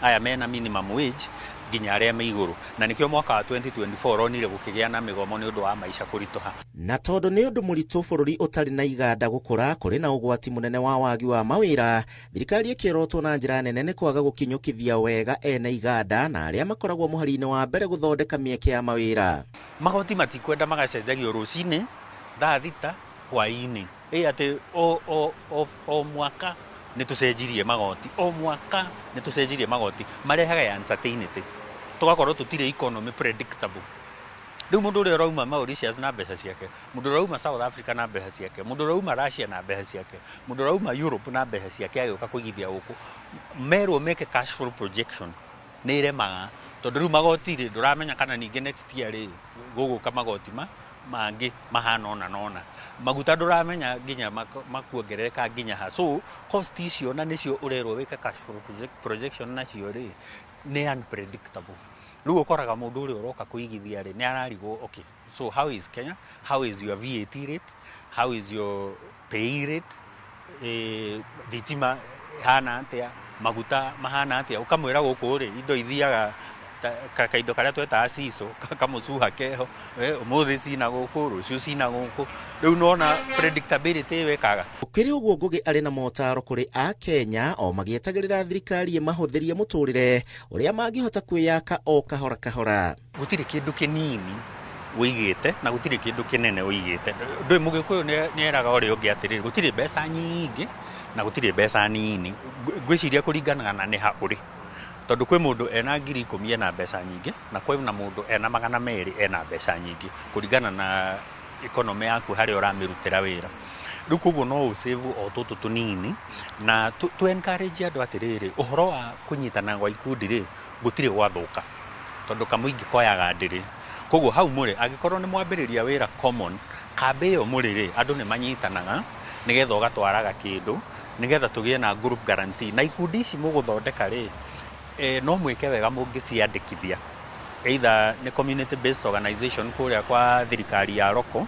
aya mena minimum wage nginya arĩa me igũrũ, na nĩkĩo mwaka wa 2024 ũronire gũkĩgĩa na mĩgomo nĩ ũndũ wa maica kũritũha. Na tondũ nĩ ũndũ mũritũ bũrũri ũtarĩ na iganda gũkũra, kũrĩ na ũgwati mũnene wa wagi wa mawĩra, thirikari ĩkĩorotwo na njĩra nene nĩ kwaga gũkinyũkithia wega ene iganda na arĩa makoragwo mũhari-inĩ wa mbere gũthondeka mĩeke ya mawĩra. Magoti matikwenda magacenjagio rũcinĩ thaa 6 hwaĩ-inĩ, ĩ atĩ o mwaka nĩ tũcenjirie magoti, o mwaka nĩ tũcenjirie magoti, marehaga uncertainty, tũgakorwo tũtirĩ economy predictable. Rĩu mũndũ ũrĩa ũrauma Mauritius na mbeca ciake, mũndũ ũrauma South Africa na mbeca ciake, mũndũ ũrauma Russia na mbeca ciake, mũndũ ũrauma Europe na mbeca ciake agĩũka kũigithia gũkũ, merwo meke cash flow projection nĩ ĩremaga, tondũ rĩu magoti rĩ ndũramenya kana ningĩ next year rĩ gũgũka magoti mangĩ mahana ona nona. Maguta ndũramenya nginya makuongerereka nginya ha. So cost icio na nĩcio ũrerwo wĩke cash flow projection nacio rĩ nĩ unpredictable. Rĩu ũkoraga mũndũ ũrĩa ũroka kũigithia rĩ nĩ ararigwo, okay, so how is Kenya, how is your VAT rate, how is your pay rate, thitima hana atĩa, maguta mahana atĩa. Ũkamwĩra gũkũ rĩ indo ithiaga kaindo karĩa twetaga cico kamũcuha keho, ũmũthĩ cina gũkũ, rũciũ cina gũkũ. Rĩu nona predictability ĩyo ĩkaga. Gũkĩrĩ ũguo, Ngũgĩ arĩ na motaro kũrĩ Akenya o magĩetagĩrĩra thirikari ĩmahũthĩrie mũtũrĩre ũrĩa mangĩhota kwĩyaka o kahora kahora. Gũtirĩ kĩndũ kĩnini ũigĩte na gũtirĩ kĩndũ kĩnene ũigĩte. Ndũĩ Mũgĩkũyũ nĩ eraga ũrĩa ũngĩ atĩrĩrĩ, gũtirĩ mbeca nyingĩ na gũtirĩ mbeca nini. Ngwĩciria kũringanaga na nĩ ha ũrĩ, tondũ kwĩ mũndũ ena 10,000 ena mbeca nyingĩ na kwĩ na mũndũ ena 200 ena mbeca nyingĩ, kũringana na economy yaku harĩa ũramĩrutĩra wĩra. Rĩu koguo no ũsave o tũtũ tũnini na tũ encourage andũ atĩrĩrĩ, ũhoro wa kũnyitana gwa ikundi rĩ gũtirĩ gwathũka, tondũ kamũingĩ koyaga ndĩrĩ. Koguo hau mũrĩ angĩkorwo nĩ mwambĩrĩria wĩra common, kambĩ ĩyo mũrĩ rĩ andũ nĩ manyitanaga nĩgetha ũgatwaraga kĩndũ Nĩgetha tũgĩe na group guarantee. Na ikundi ici mũgũthondeka rĩ, no mwĩke wega mũngĩciandĩkithia. Either nĩ community based organization kũrĩa kwa thirikari ya roko,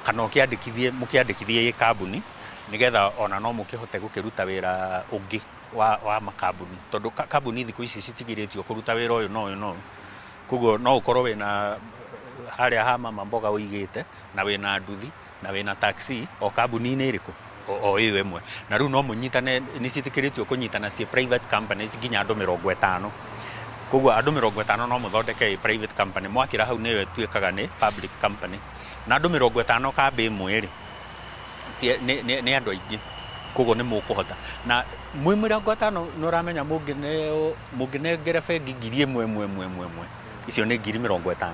kana ũkĩandĩkithie mũkĩandĩkithie ĩ kambuni, nĩgetha ona no mũkĩhote gũkĩruta wĩra ũngĩ wa makambuni, tondũ kambuni thikũ ici citigirĩtio kũruta wĩra ũyũ na ũyũ na ũyũ. Koguo no ũkorwo wĩna harĩa ha mama mboga ũigĩte, na wĩna nduthi, na wĩna taxi, o kambuni-inĩ ĩrĩkũ o ĩyo ĩmwe. Na rĩu no mũnyitane, nĩ ciĩtĩkĩrĩtio kũnyitana ciĩ private companies nginya andũ 50. Koguo andũ 50 no mũthondeke private company, mwakĩra hau nĩyo ĩtuĩkaga nĩ public company. Na andũ 50 kambĩ ĩmwe rĩ, nĩ andũ aingĩ, koguo nĩ mũkũhota. Na mwĩ 50 nĩ ũramenya mũngĩnengere bengi ngiri ĩmwe ĩmwe ĩmwe ĩmwe ĩmwe, icio nĩ ngiri 50.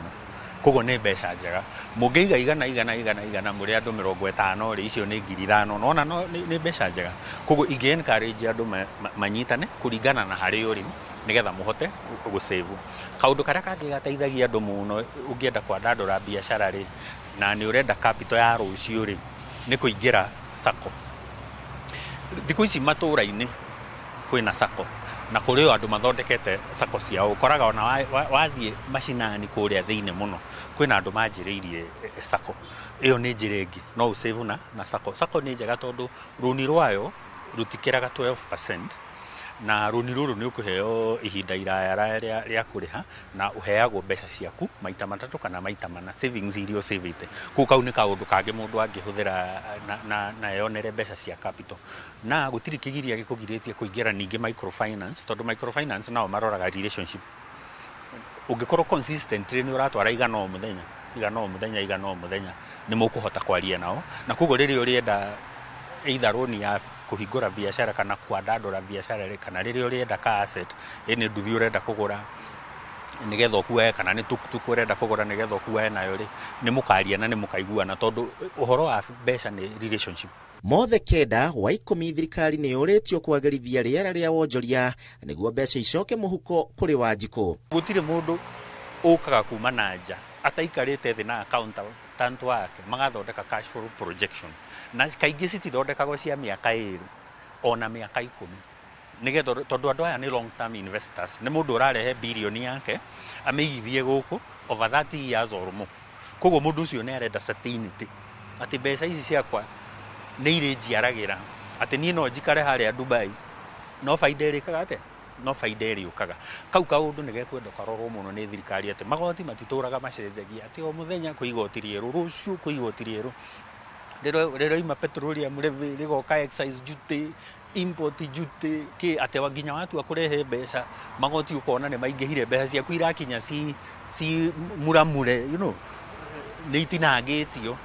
Koguo nĩ mbeca njega. Mũngĩiga igana igana igana igana mũrĩ andũ 50 rĩ, icio nĩ ngiri 5. Nona no nĩ mbeca njega. Koguo ingĩ encourage andũ manyitane kũringana na harĩa ũrĩ, nĩgetha mũhote gũsave. Kaũndũ karĩa kangĩ gateithagia andũ mũno ũngĩenda kwandandũra biacara rĩ, na nĩ ũrenda capital ya rũciũ rĩ, nĩ kũingĩra sacco. Thikũ ici matũũra-inĩ kwĩna sacco, na kũrĩ o andũ mathondekete sacco ciao. Ũkoraga ona wathiĩ macinani kũrĩa thĩinĩ mũno, kwĩna andũ manjĩrĩirie sacco. Ĩyo nĩ njĩra ĩngĩ no ũsave na sacco. Sacco nĩ njega tondũ rũni rwayo rũtikĩraga 12%, na rũni rũrũ nĩ ũkũheo ihinda iraya rĩa kũrĩha, na ũheagwo mbeca ciaku maita 3 kana maita 4 savings iria ũsavĩte. Koguo kau nĩ kaũndũ kangĩ mũndũ angĩhũthĩra na eyonere mbeca cia capital. Na gũtirĩ kĩgiria gĩkũgirĩtie kũingĩra ningĩ microfinance, tondũ microfinance nao maroraga relationship. Ũngĩkorwo consistently nĩ ũratwara igana o mũthenya, igana o mũthenya, igana o mũthenya, nĩ mũkũhota kwaria nao. Na koguo rĩrĩa ũrĩenda either loan ya kũhingũra biacara kana kwandandũra biacara rĩ, kana rĩrĩa ũrĩenda ka asset, ĩ nĩ nduthi ũrenda kũgũra nĩgetha ũkuae, kana nĩ tuktuk ũrenda kũgũra nĩgetha ũkuae nayo rĩ, nĩ mũkaria na nĩ mũkaiguana, tondũ ũhoro wa mbeca nĩ relationship. Mothe 9 wa 10 thirikari nĩ yũrĩtio kwagĩrithia rĩera rĩa wonjoria nĩguo mbeca icoke mũhuko kũrĩ Wanjikũ. Gũtirĩ mũndũ ũkaga kuma na nja ataikarĩte thĩ na accountant wake magathondeka cash flow projection, na kaingĩ citithondekagwo cia mĩaka 2 ona mĩaka 10, nĩgetha tondũ andũ aya nĩ long term investors, nĩ mũndũ ũrarehe birioni yake amĩigithie gũkũ over 30 years or more. Koguo mũndũ ũcio nĩ arenda certainty atĩ mbeca ici ciakwa nĩ irĩ njiaragĩra, atĩ niĩ no njikare harĩa Dubai no baida ĩrĩkaga atĩa, no baida ĩrĩũkaga. Kau kaũndũ nĩ gekwenda karorwo mũno nĩ thirikari, atĩ magoti matitũraga macenjagia, atĩ o mũthenya kwĩ igoti rĩerũ, rũciũ kwĩ igoti rĩerũ, rĩroima petroleum levy, rĩgoka excise duty, import duty, kĩ, atĩ nginya watua kũrehe mbeca magoti ũkona nĩ maingĩhire, mbeca ciaku irakinya ci muramure, you know, nĩ itinangĩtio,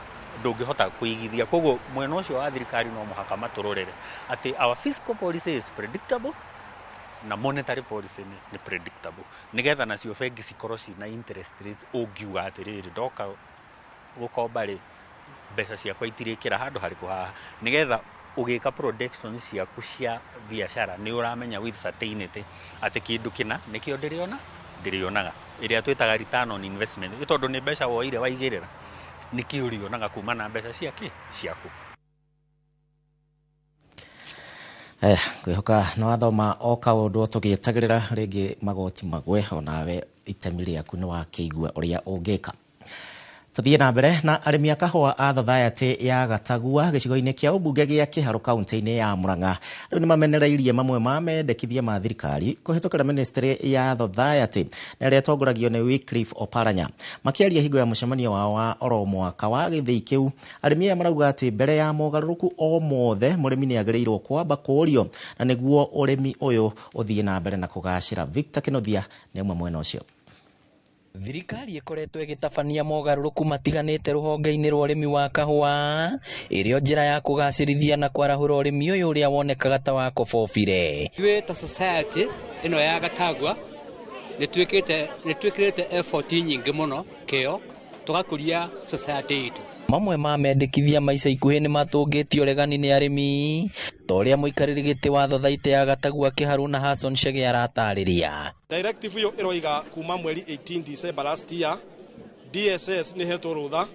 ndũngĩhota kũigithia. Koguo mwena ũcio wa thirikari no mũhaka matũrorere atĩ our fiscal policy is predictable na monetary policy nĩ predictable, nĩgetha nacio bengi cikorwo cina interest rates ũngiuga atĩrĩrĩ, ndoka gũkomba rĩ, mbeca ciakwa itirĩkĩra handũ harĩkũ haha, nĩgetha ũgĩka production ciaku cia biacara nĩ ũramenya with certainty atĩ kĩndũ kĩna nĩkĩo ndĩrĩonaga, ĩrĩa twĩtaga return on investment, nĩ tondũ nĩ mbeca woire waigĩrĩra, nĩkĩo ũrĩonaga kuma na mbeca ciaku. Ngwĩhoka nĩ wathoma o kaũndũ tũgĩetagĩrĩra rĩngĩ magoti magwe, onawe itemi rĩaku nĩ wakĩigua ũrĩa ũngĩka. Tuthiĩ na mbere na arĩmi a kahũa a Thathayatĩ ya Gatagua gĩcigo-inĩ kĩa ũmbunge gĩa Kĩharũ kaunti-inĩ ya Murang'a rĩu nĩ mamenereirie mamwe ma mendekithia ma thirikari kũhĩtũkĩra ministry ya Thathayatĩ na ĩrĩa ĩtongoragio nĩ Wycliffe Oparanya. Makĩaria hingo ya mũcemanio wao wa oro mwaka wa gĩthĩi kĩu, arĩmi aya marauga atĩ mbere ya mogarũrũku o mothe mũrĩmi nĩ agĩrĩirwo kwamba kũũrio na nĩguo ũrĩmi ũyũ ũthiĩ na mbere na kũgacĩra. Victor Kĩnuthia nĩ ũmwe mwena ũcio. Thirikari ĩkoretwo ĩgĩtabania mogarũrũku matiganĩte rũhonge-inĩ rwa ũrĩmi wa kahũa ĩrĩ o njĩra ya kũgacĩrithia na kwarahũra ũrĩmi ũyũ ũrĩa wonekaga ta wa kobobire. Ithuĩ ta society ĩno ya Gatagua nĩ twĩkĩrĩte effort nyingĩ mũno kĩo tũgakũria society itũ. Mamwe ma mendekithia ma ica ikuhĩ nĩ matũngĩtio ũregani nĩ arĩmi ta ũrĩa mũikarĩri gĩtĩ wa Thathaitĩ ya Gatagua Kĩharũ na Hassan Chege aratarĩria. Directive ĩyo ĩroiga kuma mweri 18 December last year DSS nĩ hetwo rũtha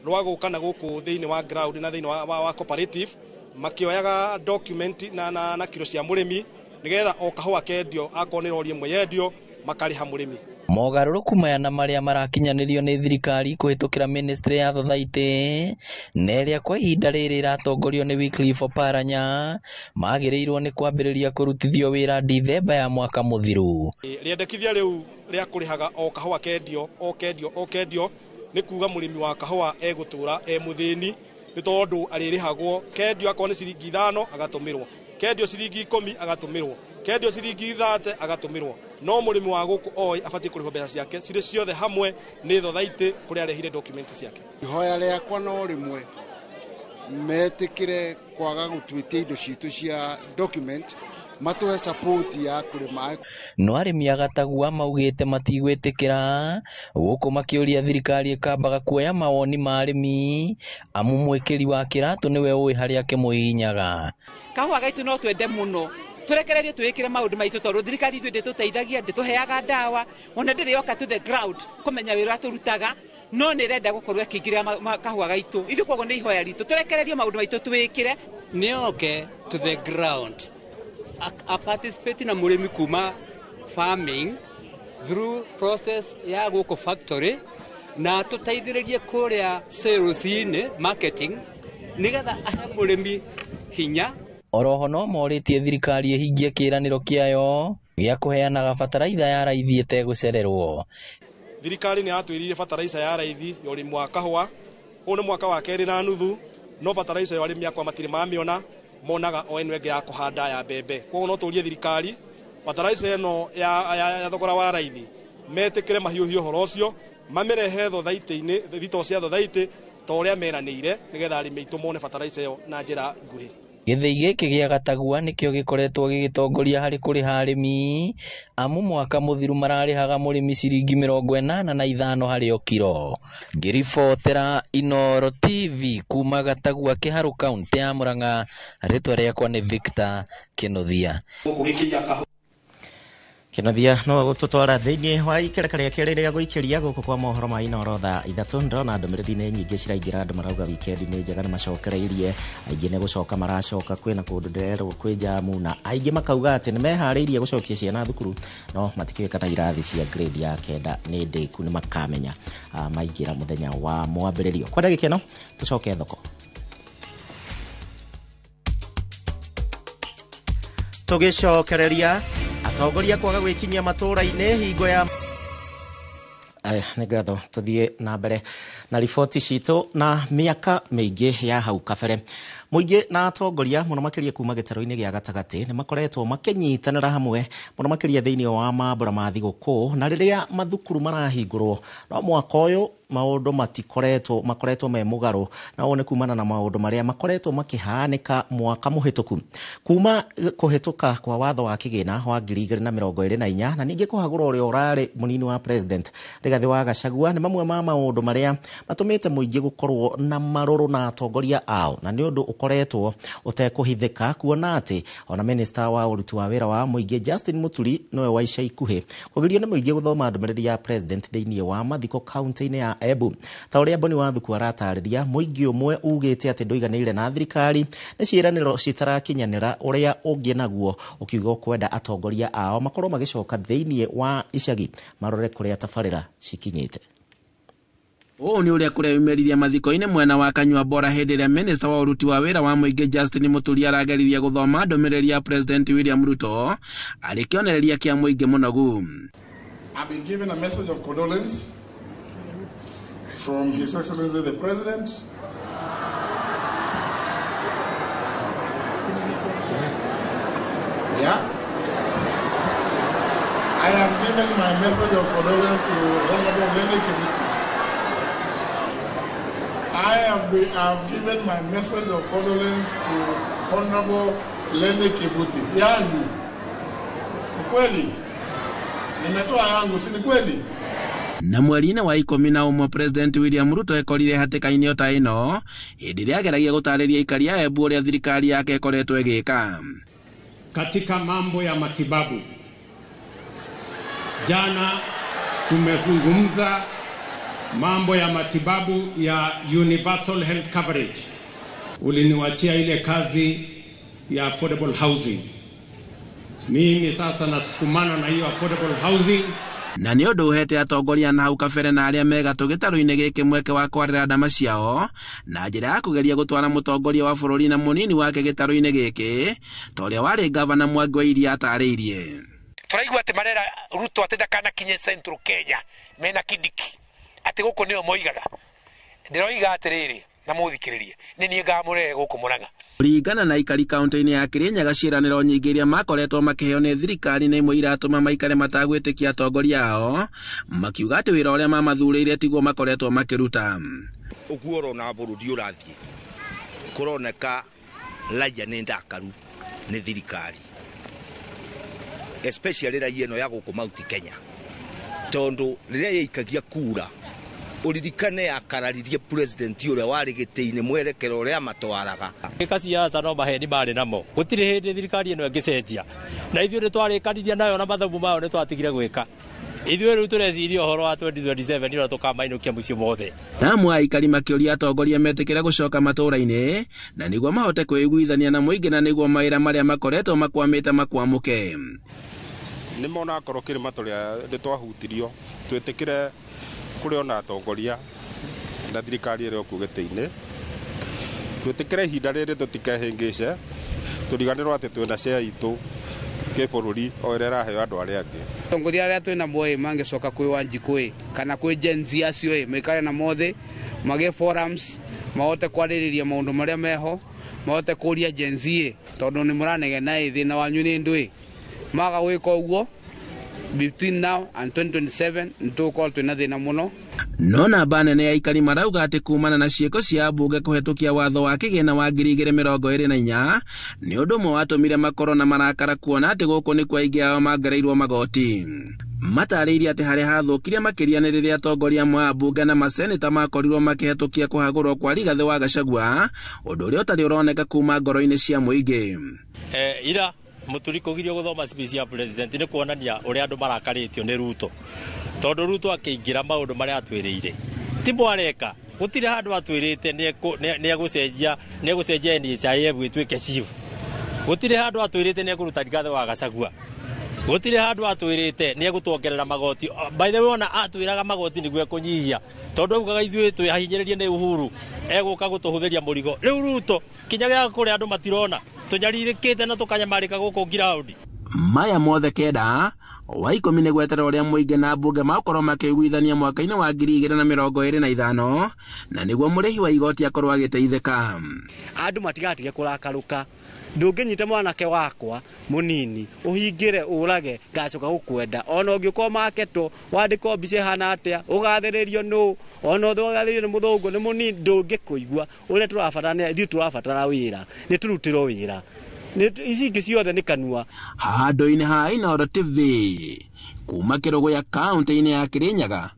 rwa gũka na gũkũ thĩinĩ wa ground na thĩinĩ wa cooperative Makĩoyaga document na kiro cia mũrĩmi nĩgetha o kahũa kendio akorwo nĩ rori ĩmwe yendio makarĩha mũrĩmi. Mogarũrũku maya na marĩa marakinyanĩrio nĩ thirikari kũhĩtũkĩra ministry ya thothaitĩ na ĩrĩa kwa ihinda rĩrĩ ĩratongorio nĩ Wycliffe Oparanya magĩrĩirwo nĩ kwambĩrĩria kũrutithio wĩra Dithemba ya mwaka mũthiru. Rĩendekithia rĩu rĩa kũrĩhaga o kahũa kendio o kendio o kendio nĩ kuga mũrĩmi wa kahũa egũtũra e mũthĩni nĩ tondũ arĩrĩhagwo kendio akorwo nĩ ciringi 5 agatũmĩrwo, kendio ciringi 10 agatũmĩrwo, kendio ciringi 30 agatũmĩrwo. No mũrĩmi wa gũkũ oĩ abatiĩ kũrĩhwo mbeca ciake cirĩ ciothe hamwe nĩ thothaitĩ kũrĩa arehire document ciake. Ihoya rĩakwa no rĩmwe metĩkĩre kwaga gũtuĩtia indo citũ cia document matũhe support ya kũrĩma. No arĩmi a Gatagua maugĩte matigwĩtĩkĩra gũkũ makĩũria thirikari ĩkambaga kuoya mawoni ma arĩmi amu mwĩkĩri wa kĩratũ nĩwe ũĩ harĩa kĩmũhihinyaga. Kahũa gaitũ no twende mũno tũrekererie twĩkĩre maũndũ maitũ tondũ thirikari ithuĩ ndĩtũteithagia, ndĩtũheaga ndawa, ona ndĩrĩ yoka to the ground kũmenya wĩra ũrĩa tũrutaga, no nĩ ĩrenda gũkorwo ĩkĩingĩrĩra kahũa gaitũ. Ithuĩ koguo nĩ ihoya ritũ tũrekererie maũndũ maitũ twĩkĩre. Nĩoke to the ground a participate na mũrĩmi kuma farming through process ya gũkũ factory na tũteithĩrĩrie kũrĩa sales-inĩ marketing nĩgetha ahe mũrĩmi hinya. Oroho no morĩtie thirikari ĩhingie kĩĩranĩro kĩayo gĩa kũheanaga bataraitha ya raithi ĩtegũcererwo. Thirikari nĩ yatwĩrire bataraitha ya raithi ya ũrĩmi wa kahũa. Ũyũ nĩ mwaka wa 2.5 no bataraitha ya arĩmi akwa matirĩ mamĩona, monaga o ĩno ĩngĩ ya kũhanda ya mbembe. Koguo no tũrie thirikari bataraitha ĩno ya thogora wa raithi metĩkĩre mahiũhie ũhoro ũcio mamĩrehe thothaitĩ-inĩ thitoo cia thothaitĩ ta ũrĩa meranĩire nĩgetha arĩmi aitũ mone bataraitha ĩyo na njĩra nguhĩ. Gĩthĩi gĩkĩ gĩa Gatagua nĩkĩo gĩkoretwo gĩgĩtongoria harĩ kũrĩha arĩmi amu mwaka mũthiru mararĩhaga mũrĩmi ciringi 85 harĩ o kiro. Ngĩribotera Inooro TV kuma Gatagua Kĩharũ kaũntĩ ya Murang'a, rĩtwa rĩakwa nĩ Victor Kĩnuthia. Kĩnuthia no gũtũtwara thĩinĩ wa ikereka rĩa kerĩ rĩa gũikĩria gũkũ kwa mohoro ma Inooro thaa 3. Ndĩrona ndũmĩrĩri nĩ nyingĩ ciraingĩra, andũ marauga wikendi nĩ njega nĩ macokereirie, aingĩ nĩ gũcoka maracoka, kwĩna kũndũ ndĩrerwo kwĩ jamu, na aingĩ makauga atĩ nĩ meharĩirie gũcokia ciana thukuru no matikĩũĩ kana irathi cia grade ya 9 nĩ ndĩku, nĩ makamenya maingĩra mũthenya wa mwambĩrĩrio. Kwa ndagĩka ĩno tũcoke thoko. Tũgĩcokereria atongoria kwaga gwĩkinyia matũra-inĩ hingo ya nĩ ngatho. Tũthiĩ na mbere na riboti citũ. Na mĩaka mĩingĩ ya hau kabere mũingĩ na atongoria mũno makĩria kuma gĩtarũ-inĩ gĩa gatagatĩ nĩ makoretwo makĩnyitanĩra hamwe mũno makĩria thĩinĩ wa mambũra ma thigũkũ na rĩrĩa mathukuru marahingũrwo, no mwaka ũyũ maũndũ matikoretwo makoretwo me mũgarũ, na ũũ nĩ kumana na maũndũ marĩa makoretwo makĩhanĩka mwaka mũhĩtũku kuma kũhĩtũka kwa watho wa kĩgĩna wa 2024 na ningĩ kũhagũra ũrĩa ũrarĩ mũnini wa president Rigathĩ wa Gachagua nĩ mamwe ma maũndũ marĩa matũmĩte mũingĩ gũkorwo na marũrũ na atongoria ao, na nĩ ũndũ ũkoretwo ũtekũhithĩka kuona atĩ ona minister wa ũruti wa wĩra wa mũingĩ Justin Muturi nĩwe wa ica ikuhĩ kũgirio nĩ mũingĩ gũthoma ndũmĩrĩri ya president thĩinĩ wa mathiko kaunti-inĩ ya Embu. Ta ũrĩa Boni Wathuku aratarĩria, mũingĩ ũmwe ugĩte atĩ ndũiganĩire na thirikari nĩ ciĩranĩro citarakinyanĩra, ũrĩa ũngĩ naguo ũkiuga ũkwenda atongoria ao makorwo magĩcoka thĩinĩ wa icagi marore kũrĩa tabarĩra cikinyĩte. Ũũ nĩ ũrĩa kũreyumĩririe mathiko-inĩ mwena wa Kanyua Bora hĩndĩ ĩrĩa minista wa ũruti wa wĩra wa mũingĩ Justin Muturi arageririe gũthoma ndũmĩrĩri ya President William Ruto arĩ kĩonereria kĩa mũingĩ mũnogu. I've been given a message of condolence from His Excellency the President. Yeah. I have given my message of condolence to Honorable Lenny Kivuti. I have given my message of condolence to Honorable Lenny Kivuti. Yangu. Ni kweli? Nimetoa yangu, si ni kweli? Na mweri-inĩ wa 11 President William Ruto ekorire hatĩka-inĩ o ta ĩno hĩndĩ ĩrĩa ageragia gũtarĩria aikari a Embu ũrĩa thirikari yake ĩkoretwo ĩgĩka. Katika mambo ya matibabu, jana tumezungumza mambo ya matibabu ya universal health coverage. Uliniwachia ile kazi ya affordable housing. Mimi sasa nasukumana na hiyo affordable housing. Na nĩ ũndũ ũhete atongoria na hau kabere na arĩa me gatũ gĩtarũ-inĩ gĩkĩ mweke wa kwarĩra ndama ciao na njĩra ya kũgeria gũtwara mũtongoria wa bũrũri na mũnini wake gĩtarũ-inĩ gĩkĩ ta ũrĩa warĩ ngavana Mwangi wa Iria atarĩirie. Tũraigua atĩ marera Ruto atĩ ndakanakinye Central Kenya mena Kindiki atĩ gũkũ nĩo moigaga. Ndĩroiga atĩrĩrĩ na mũthikĩrĩrie nĩ niĩ ngamũrehe gũkũ Murang'a. Kũringana na aikari kaunti-inĩ ya Kirinyaga, ciĩranĩro nyingĩ iria makoretwo makĩheo nĩ thirikari nĩ imwe iratũma maikare matagwĩtĩkia atongoria ao, makiuga atĩ wĩra ũrĩa mamathurĩire tiguo makoretwo makĩruta. Ũguo ũrona bũrũri ũrathiĩ kũroneka raia nĩ ndakaru nĩ thirikari, especially raia ĩno ya gũkũ Mount Kenya, tondũ rĩrĩa yaikagia kura uririkane yakararirie president ũrĩa warĩ gĩtĩ-inĩ mwerekero ũrĩa matwaraga. Gĩka siasa no maheni marĩ namo, gũtirĩ hĩndĩ thirikari ĩno ĩngĩcenjia, na ithuĩ nĩtwarĩkanirie nayo na mathabu mayo nĩtwatigire gwĩka. Ithuĩ rĩu tũreciria ũhoro wa 2027 ũrĩa tũkamainũkia mũciĩ mothe. Na amwe a aikari makĩũria atongoria metĩkĩre gũcoka matũũra-inĩ na nĩguo mahote kwĩiguithania na mũingĩ na nĩguo mawĩra marĩa makoretwo makwamĩte makwamũke. Nĩ mona akorwo kĩrĩma tũrĩa nĩtwahutirio twĩtĩkĩre kũrĩ ona atongoria na thirikari ĩrĩa ĩkuo gĩtĩ-inĩ, twĩtĩkĩre ihinda rĩrĩ tũtikehĩngĩce, tũriganĩrwo atĩ twĩna share itũ kĩbũrũri o ĩrĩa ĩraheo andũ arĩa angĩ. Atongoria arĩa twĩna mo ĩ mangĩcoka kwĩ Wanjikũ ĩ kana kwĩ Gen Z acio ĩ maikare na mothe magĩe forums mahote kwarĩrĩria maũndũ marĩa meho, mahote kũria Gen Z ĩ tondũ nĩ mũranegena ĩ thĩna wanyu nĩ ndũĩ. Maga gwĩka ũguo between now and 2027 nĩtũgũkorwo twĩna thĩna mũno. No namba nene ya aikari marauga atĩ kumana na ciĩko cia mbunge kũhetũkia watho wa kĩgĩna wa 2024 nĩ ũndũ ũmwe watũmire makorwo na marakara kuona atĩ gũkũ nĩkuo aingĩ ao mangereirwo magoti. Matarĩirie atĩ harĩa hathũkire makĩria nĩ rĩrĩa atongoria amwe a mbunge na maseneta makorirwo makĩhetũkia kũhagũrwo kwa Rigathĩ wa Gachagua, ũndũ ũrĩa ũtarĩ ũroneka kuma ngoro-inĩ cia mũingĩ. Ira Mũturi kũgirio gũthoma speech ya president nĩ kuonania ũrĩa andũ marakarĩtio nĩ Ruto, tondũ Ruto akĩingĩra maũndũ marĩa atwĩrĩire ti mwareka, gũtirĩ handũ atwĩrĩte nĩ egũcenjia NHIF ĩtuĩke SHIF, gũtirĩ handũ atwĩrĩte nĩ ekũruta Rigathĩ wa Gachagua, gũtirĩ handũ atwĩrĩte nĩ egũtuongerera magoti. By the way, ona atwĩraga magoti nĩguo ekũnyihia, tondũ augaga ithuĩ twĩhahinyĩrĩrie nĩ Uhuru egũka gũtũhũthĩria mũrigo. Rĩu Ruto kinya gĩa kũrĩa andũ matirona tũnyarirĩkĩte na tũkanyamarĩka gũkũ ground. Maya mothe kenda wa 10 nĩ gweterera ũrĩa mũingĩ na mbunge makorwo makĩiguithania mwaka-inĩ wa 2025 na nĩguo mũrĩhi wa igoti akorwo agĩteithĩka. Andũ matigatige kũrakarũka, ndũngĩnyita mwanake wakwa mũnini ũhingĩre ũrage ngacoka gũkwenda, ona ũngĩkorwo maketwo wandĩkwo mbica ĩhana atĩa ũgathĩrĩrio nũ, ona ũgathĩrĩrio nĩ mũthũngũ nĩ mũnini, ndũngĩkũigua. Ũrĩa tũrabatara nĩ ithuĩ tũrabatara wĩra, nĩ tũrutĩrwo wĩra, ici ingĩ ciothe nĩ kanua. Handũ-inĩ ha Inooro TV kuma Kĩrũgũya kaunti-inĩ ya Kirinyaga,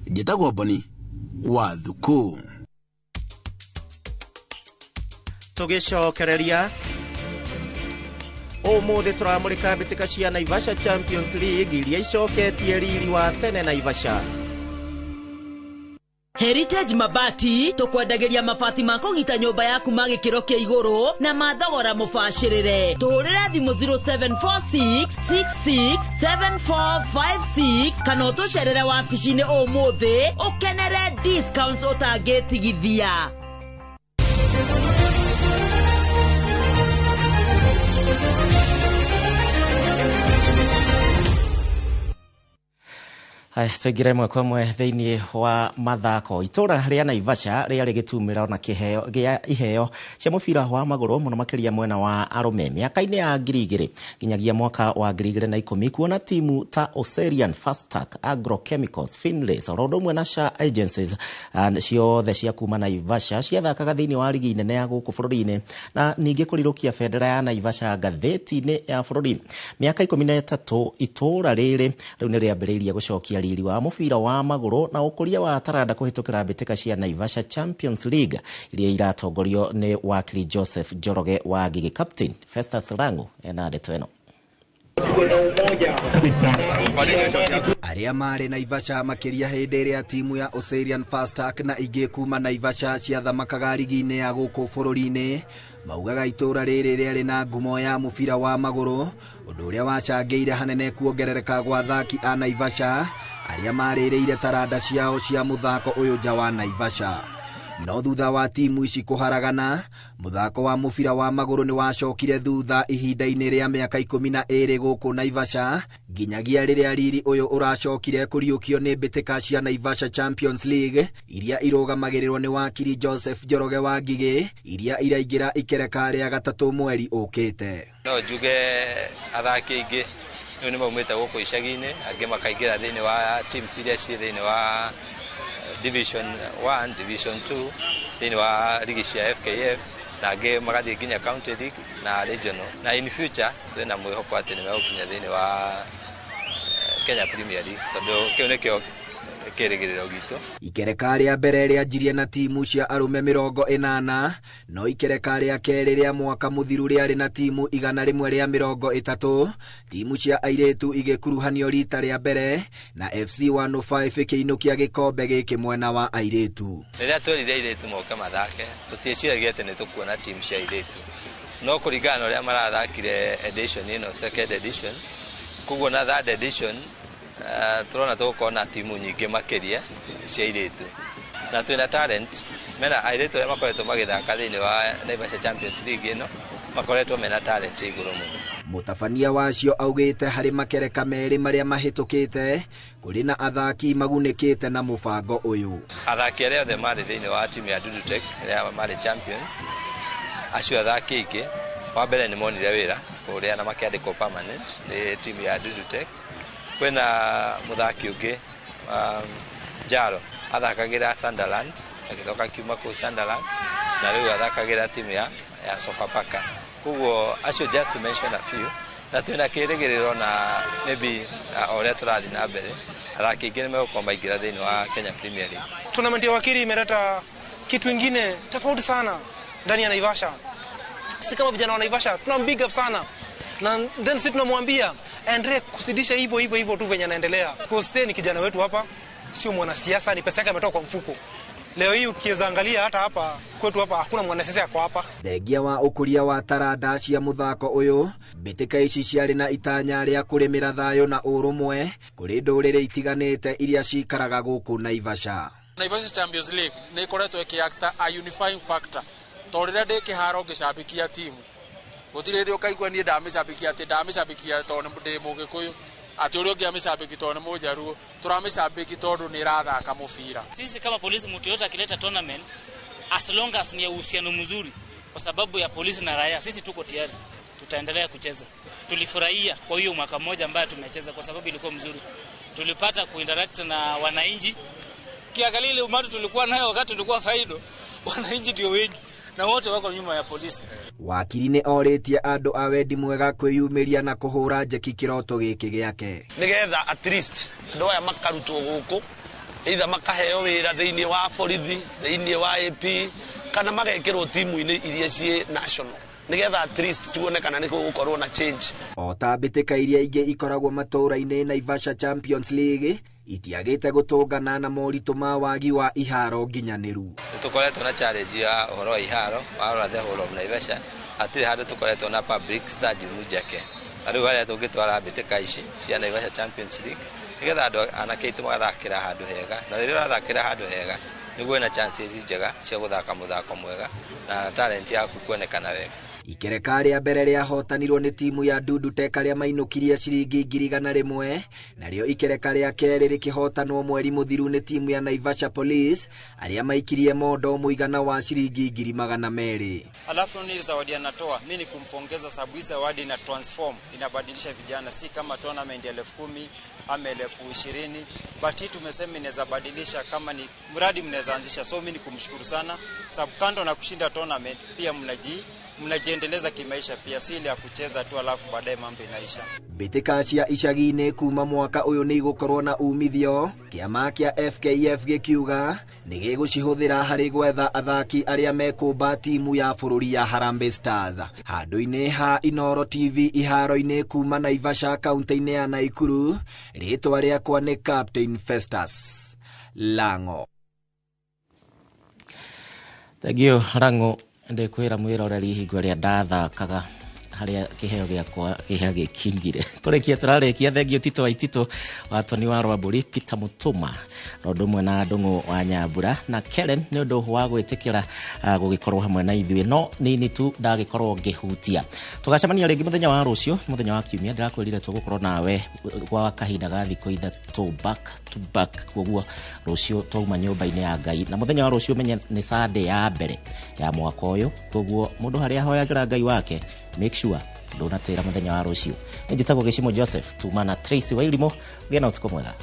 njĩtagwo Boni wa Thuku. Tũgĩcokereria ũmũthĩ tũramũrĩka mbĩtĩka cia Naivasha Champions League iria icoketie riri wa tene Naivasha. Heritage Mabati tukwendagĩria mabati ma kũgita nyũmba yaku ma gĩkĩro kĩa igũrũ na ma thogora mũbacĩrĩre. Tũhũrĩre thimũ 0746667456 kana ũtũcerere wabici-inĩ ũmũthĩ ũkenere discounts ũtangĩtigithia. Tũingĩre ĩmwe kwa ĩmwe thĩinĩ wa mathako. Itũra rĩa Naivasha rĩarĩ gĩtumĩro na kĩheo gĩa iheo cia mũbira wa magũrũ mũno makĩria mwena wa arũme mĩaka-inĩ ya 2000 nginyagia mwaka wa 2010, kuona timu ta Oserian, Fastac, Agrochemicals, Finlays oro ũndũ ũmwe na SHA Agencies ciothe cia kuma Naivasha ciathakaga thĩinĩ wa rigi nene ya gũkũ bũrũri-inĩ na ningĩ kũrirũkia bendera ya Naivasha ngathĩti-inĩ ya bũrũri. Mĩaka 13 itũra rĩrĩ rĩu nĩ rĩambĩrĩirie gũcokia riri wa mũbira wa magũrũ na ũkũria wa taranda kũhĩtũkĩra mbĩtĩka cia Naivasha Champions League iria iratongorio nĩ wakiri Joseph Njoroge wa Ngigĩ. Captain Festus Rangu ena ndeto ĩno. Arĩa marĩ Naivasha makĩria hĩndĩ ĩrĩa timu ya Oserian Fastac na ingĩ kuma Naivasha ciathamakaga rigi-inĩ ya gũkũ bũrũri-inĩ maugaga itũra rĩrĩ rĩarĩ na ngumo ya mũbira wa magũrũ, ũndũ ũrĩa wacangĩire hanene kuongerereka gwa athaki a Naivasha arĩa marĩrĩire taranda ciao cia mũthako ũyũ nja wa Naivasha. No thutha wa timu ici kũharagana, mũthako wa mũbira wa magũrũ nĩ wacokire thutha ihinda-inĩ rĩa mĩaka 12 gũkũ Naivasha, nginyagia rĩrĩa riri ũyũ ũracokire kũriũkio nĩ mbĩtĩka cia Naivasha Champions League iria irũgamagĩrĩrwo nĩ wakiri Joseph Njoroge wa Ngigĩ, iria iraingĩra ikereka rĩa gatatũ mweri ũkĩte. No njuge athaki aingĩ rĩu nĩ maumĩte gũkũ icagi-inĩ, angĩ makaingĩra thĩinĩ wa teams iria ciĩ thĩinĩ wa Division 1, Division 2 thĩinĩ wa ligi cia FKF, na angĩ magathiĩ nginya County League na Regional. Na in future twĩna mwĩhoko atĩ nĩ megũkinya thĩinĩ wa Kenya Premier League, tondũ kĩu nĩkĩo kĩrĩgĩrĩro gitũ. Ikereka rĩa mbere rĩanjirie na timu cia arũme 80, no ikereka rĩa kerĩ rĩa mwaka mũthiru rĩarĩ na timu 130. Timu cia airĩtu igĩkuruhanio rita rĩa mbere na FC 105 ĩkĩinũkia gĩkombe gĩkĩ mwena wa airĩtu. Rĩrĩa twerire airĩtu moke mathake, tũtieciragia atĩ nĩ tũkuona timu cia airĩtu, no kũringana na ũrĩa marathakire edition ĩno, second edition, koguo na third edition turona tũgũkorwo na timu nyingĩ makĩria cia airĩtu, na twĩna talent mena airĩtu arĩa makoretwo magĩthaka thĩinĩ wa Naivasha Champions League ĩno, makoretwo mena talent igũrũ mũno. Mũtabania wacio augĩte harĩ makereka merĩ marĩa mahĩtũkĩte kũrĩ na athaki magunĩkĩte na mũbango ũyũ. Athaki arĩa othe marĩ thĩinĩ wa timu ya Dudutech arĩa marĩ champions, acio athaki aingĩ wa mbere nĩ monire wĩra kũrĩa na makĩandĩkwo permanent nĩ timu ya Dudutech. Kwĩna mũthaki ũngĩ Jaro athakagĩra Sunderland, agĩcoka akiuma kũu Sunderland na rĩu athakagĩra timu ya Sofapaka. Koguo acio just to mention a few, na twĩna kĩrĩgĩrĩro na maybe o ũrĩa tũrathiĩ na mbere athaki aingĩ nĩ megũkorwo maingĩra thĩinĩ wa Kenya Premier League. Tournament ya wakili imeleta kitu ingine tofauti sana ndani ya Naivasha. Sisi kama vijana wa Naivasha tuna big up sana, na then sisi tunamwambia aendelee kuzidisha hivyo hivyo hivyo tu venye anaendelea. Kwa ni kijana wetu hapa, sio mwanasiasa, ni pesa yake ametoka kwa mfuko. Leo hii ukiweza angalia hata hapa kwetu hapa hakuna mwanasiasa kwa hapa. Thengia wa ũkũria wa taranda cia mũthako ũyũ, mbĩtĩka ici ciarĩ na itanya rĩa kũrĩmĩra thayũ na ũrũmwe kũrĩ ndũrĩrĩ itiganĩte iria cikaraga gũkũ Naivasha. Naivasha Champions League nĩ ĩkoretwo ĩkĩacta a unifying factor, tondũ rĩrĩa ndĩ kĩharo ngĩcambikia timu gũtirĩ hĩndĩ ũkaigua niĩ ndamĩcambikia atĩ ndamĩcambikia tondũ ndĩ mũgĩkũyũ, atĩ ũrĩa ũngĩ amĩcambiki tondũ nĩ mũjaruo, tũramĩcambiki tondũ nĩ ĩrathaka mũbira. Sisi kama polisi, mtu yote akileta tournament, as long as ni ya uhusiano mzuri kwa sababu ya polisi na raia, sisi tuko tayari, tutaendelea kucheza. Tulifurahia kwa hiyo mwaka mmoja ambayo tumecheza kwa sababu ilikuwa mzuri, tulipata kuinteract na wananchi. Kiangalia ile umati tulikuwa nayo wakati tulikuwa faido, wananchi ndio wengi na wote wako nyuma ya polisi. Wakiri nĩ orĩtie andũ a wendi mwega kwĩyumĩria na kũhũra njeki kĩroto gĩkĩ gĩake, nigetha at least andũ aya makarutwo gũkũ, either makaheo wĩra thĩinĩ wa borithi, thĩinĩ wa AP, kana magekĩrwo timu-inĩ iria ciĩ national, nigetha at least tuone kana nĩ gũgũkorwo na change. O ta mbĩtĩka iria ingĩ ikoragwo matũũra-inĩ, Naivasha Champions League itiagĩte gũtũngana na moritũ ma wagi wa iharo nginyanĩru. Nĩ tũkoretwo na challenge ya ũhoro wa iharo, warora the whole of Naivasha hatirĩ handũ tũkoretwo na public stadium njake, na rĩu harĩa tũngĩtwara mbĩtĩka ici cia Naivasha Champions League nĩgetha andũ anake aitũ magathakĩra handũ hega, na rĩrĩa ũrathakĩra handũ hega nĩguo wĩna chances njega cia gũthaka mũthako mwega na talent yaku kuonekana wega. Ikereka rĩa mbere rĩahotanirwo nĩ timu ya Dudutech arĩa mainũkirie ciringi 100,000, narĩo ikereka rĩa kerĩ rĩkĩhotanwo mweri mũthiru nĩ timu ya Naivasha Police arĩa maikirie mondo mũigana wa ciringi 200,000. Alafu ni zawadi anatoa, mimi ni kumpongeza sababu hii zawadi ina transform, inabadilisha vijana, si kama tournament ya 10,000 ama 20,000, but hii tumesema inaweza badilisha kama ni mradi mnaweza anzisha. So mimi ni kumshukuru sana sababu kando na kushinda tournament pia mnaji Mnajiendeleza kimaisha pia, si ile ya kucheza tu alafu baadaye mambo inaisha. Mbĩtĩka cia icagi-inĩ kuma mwaka ũyũ nĩ igũkorwo na umithio, kĩama kĩa FKF gĩkiuga nĩ gĩgũcihũthĩra harĩ gwetha athaki arĩa mekũmba timu ya bũrũri ya Harambee Stars. Handũ-inĩ ha Inooro TV iharo-inĩ kuma Naivasha kaunti-inĩ ya Naikuru, rĩtwa rĩakwa nĩ Captain Festus Lango. Thank you Rango. Ndĩkwĩra mwĩroreri, hingo ĩrĩa ndathakaga harĩa kĩheo gĩakwa kĩheo gĩkinyire kũrĩkia tũrarĩkia. Thank you Tito wa Itito wa Toni wa Rwambũri, Peter Mũtũma na ũndũ ũmwe na Ndũng'ũ wa Nyambura na Karen nĩ ũndũ wa gwĩtĩkĩra gũgĩkorwo hamwe na ithuĩ. No nini tu ndagĩkorwo ngĩhutia, tũgacemania rĩngĩ mũthenya wa rũciũ, mũthenya wa kiumia. Ndĩrakwĩrire tũgũkorwo nawe gwa kahinda ga thikũ 3 back to back, koguo rũciũ twauma nyũmba-inĩ ya Ngai, na mũthenya wa rũciũ menye nĩ Sunday ya mbere ya mwaka ũyũ, koguo mũndũ harĩa ahoyagĩra Ngai wake, make sure ndũnatĩra mũthenya wa rũciũ. Nĩ njĩtagwo Gĩcimo Joseph, tuma na Tracy Wairimũ. Ũgĩe na ũtukũ mwega.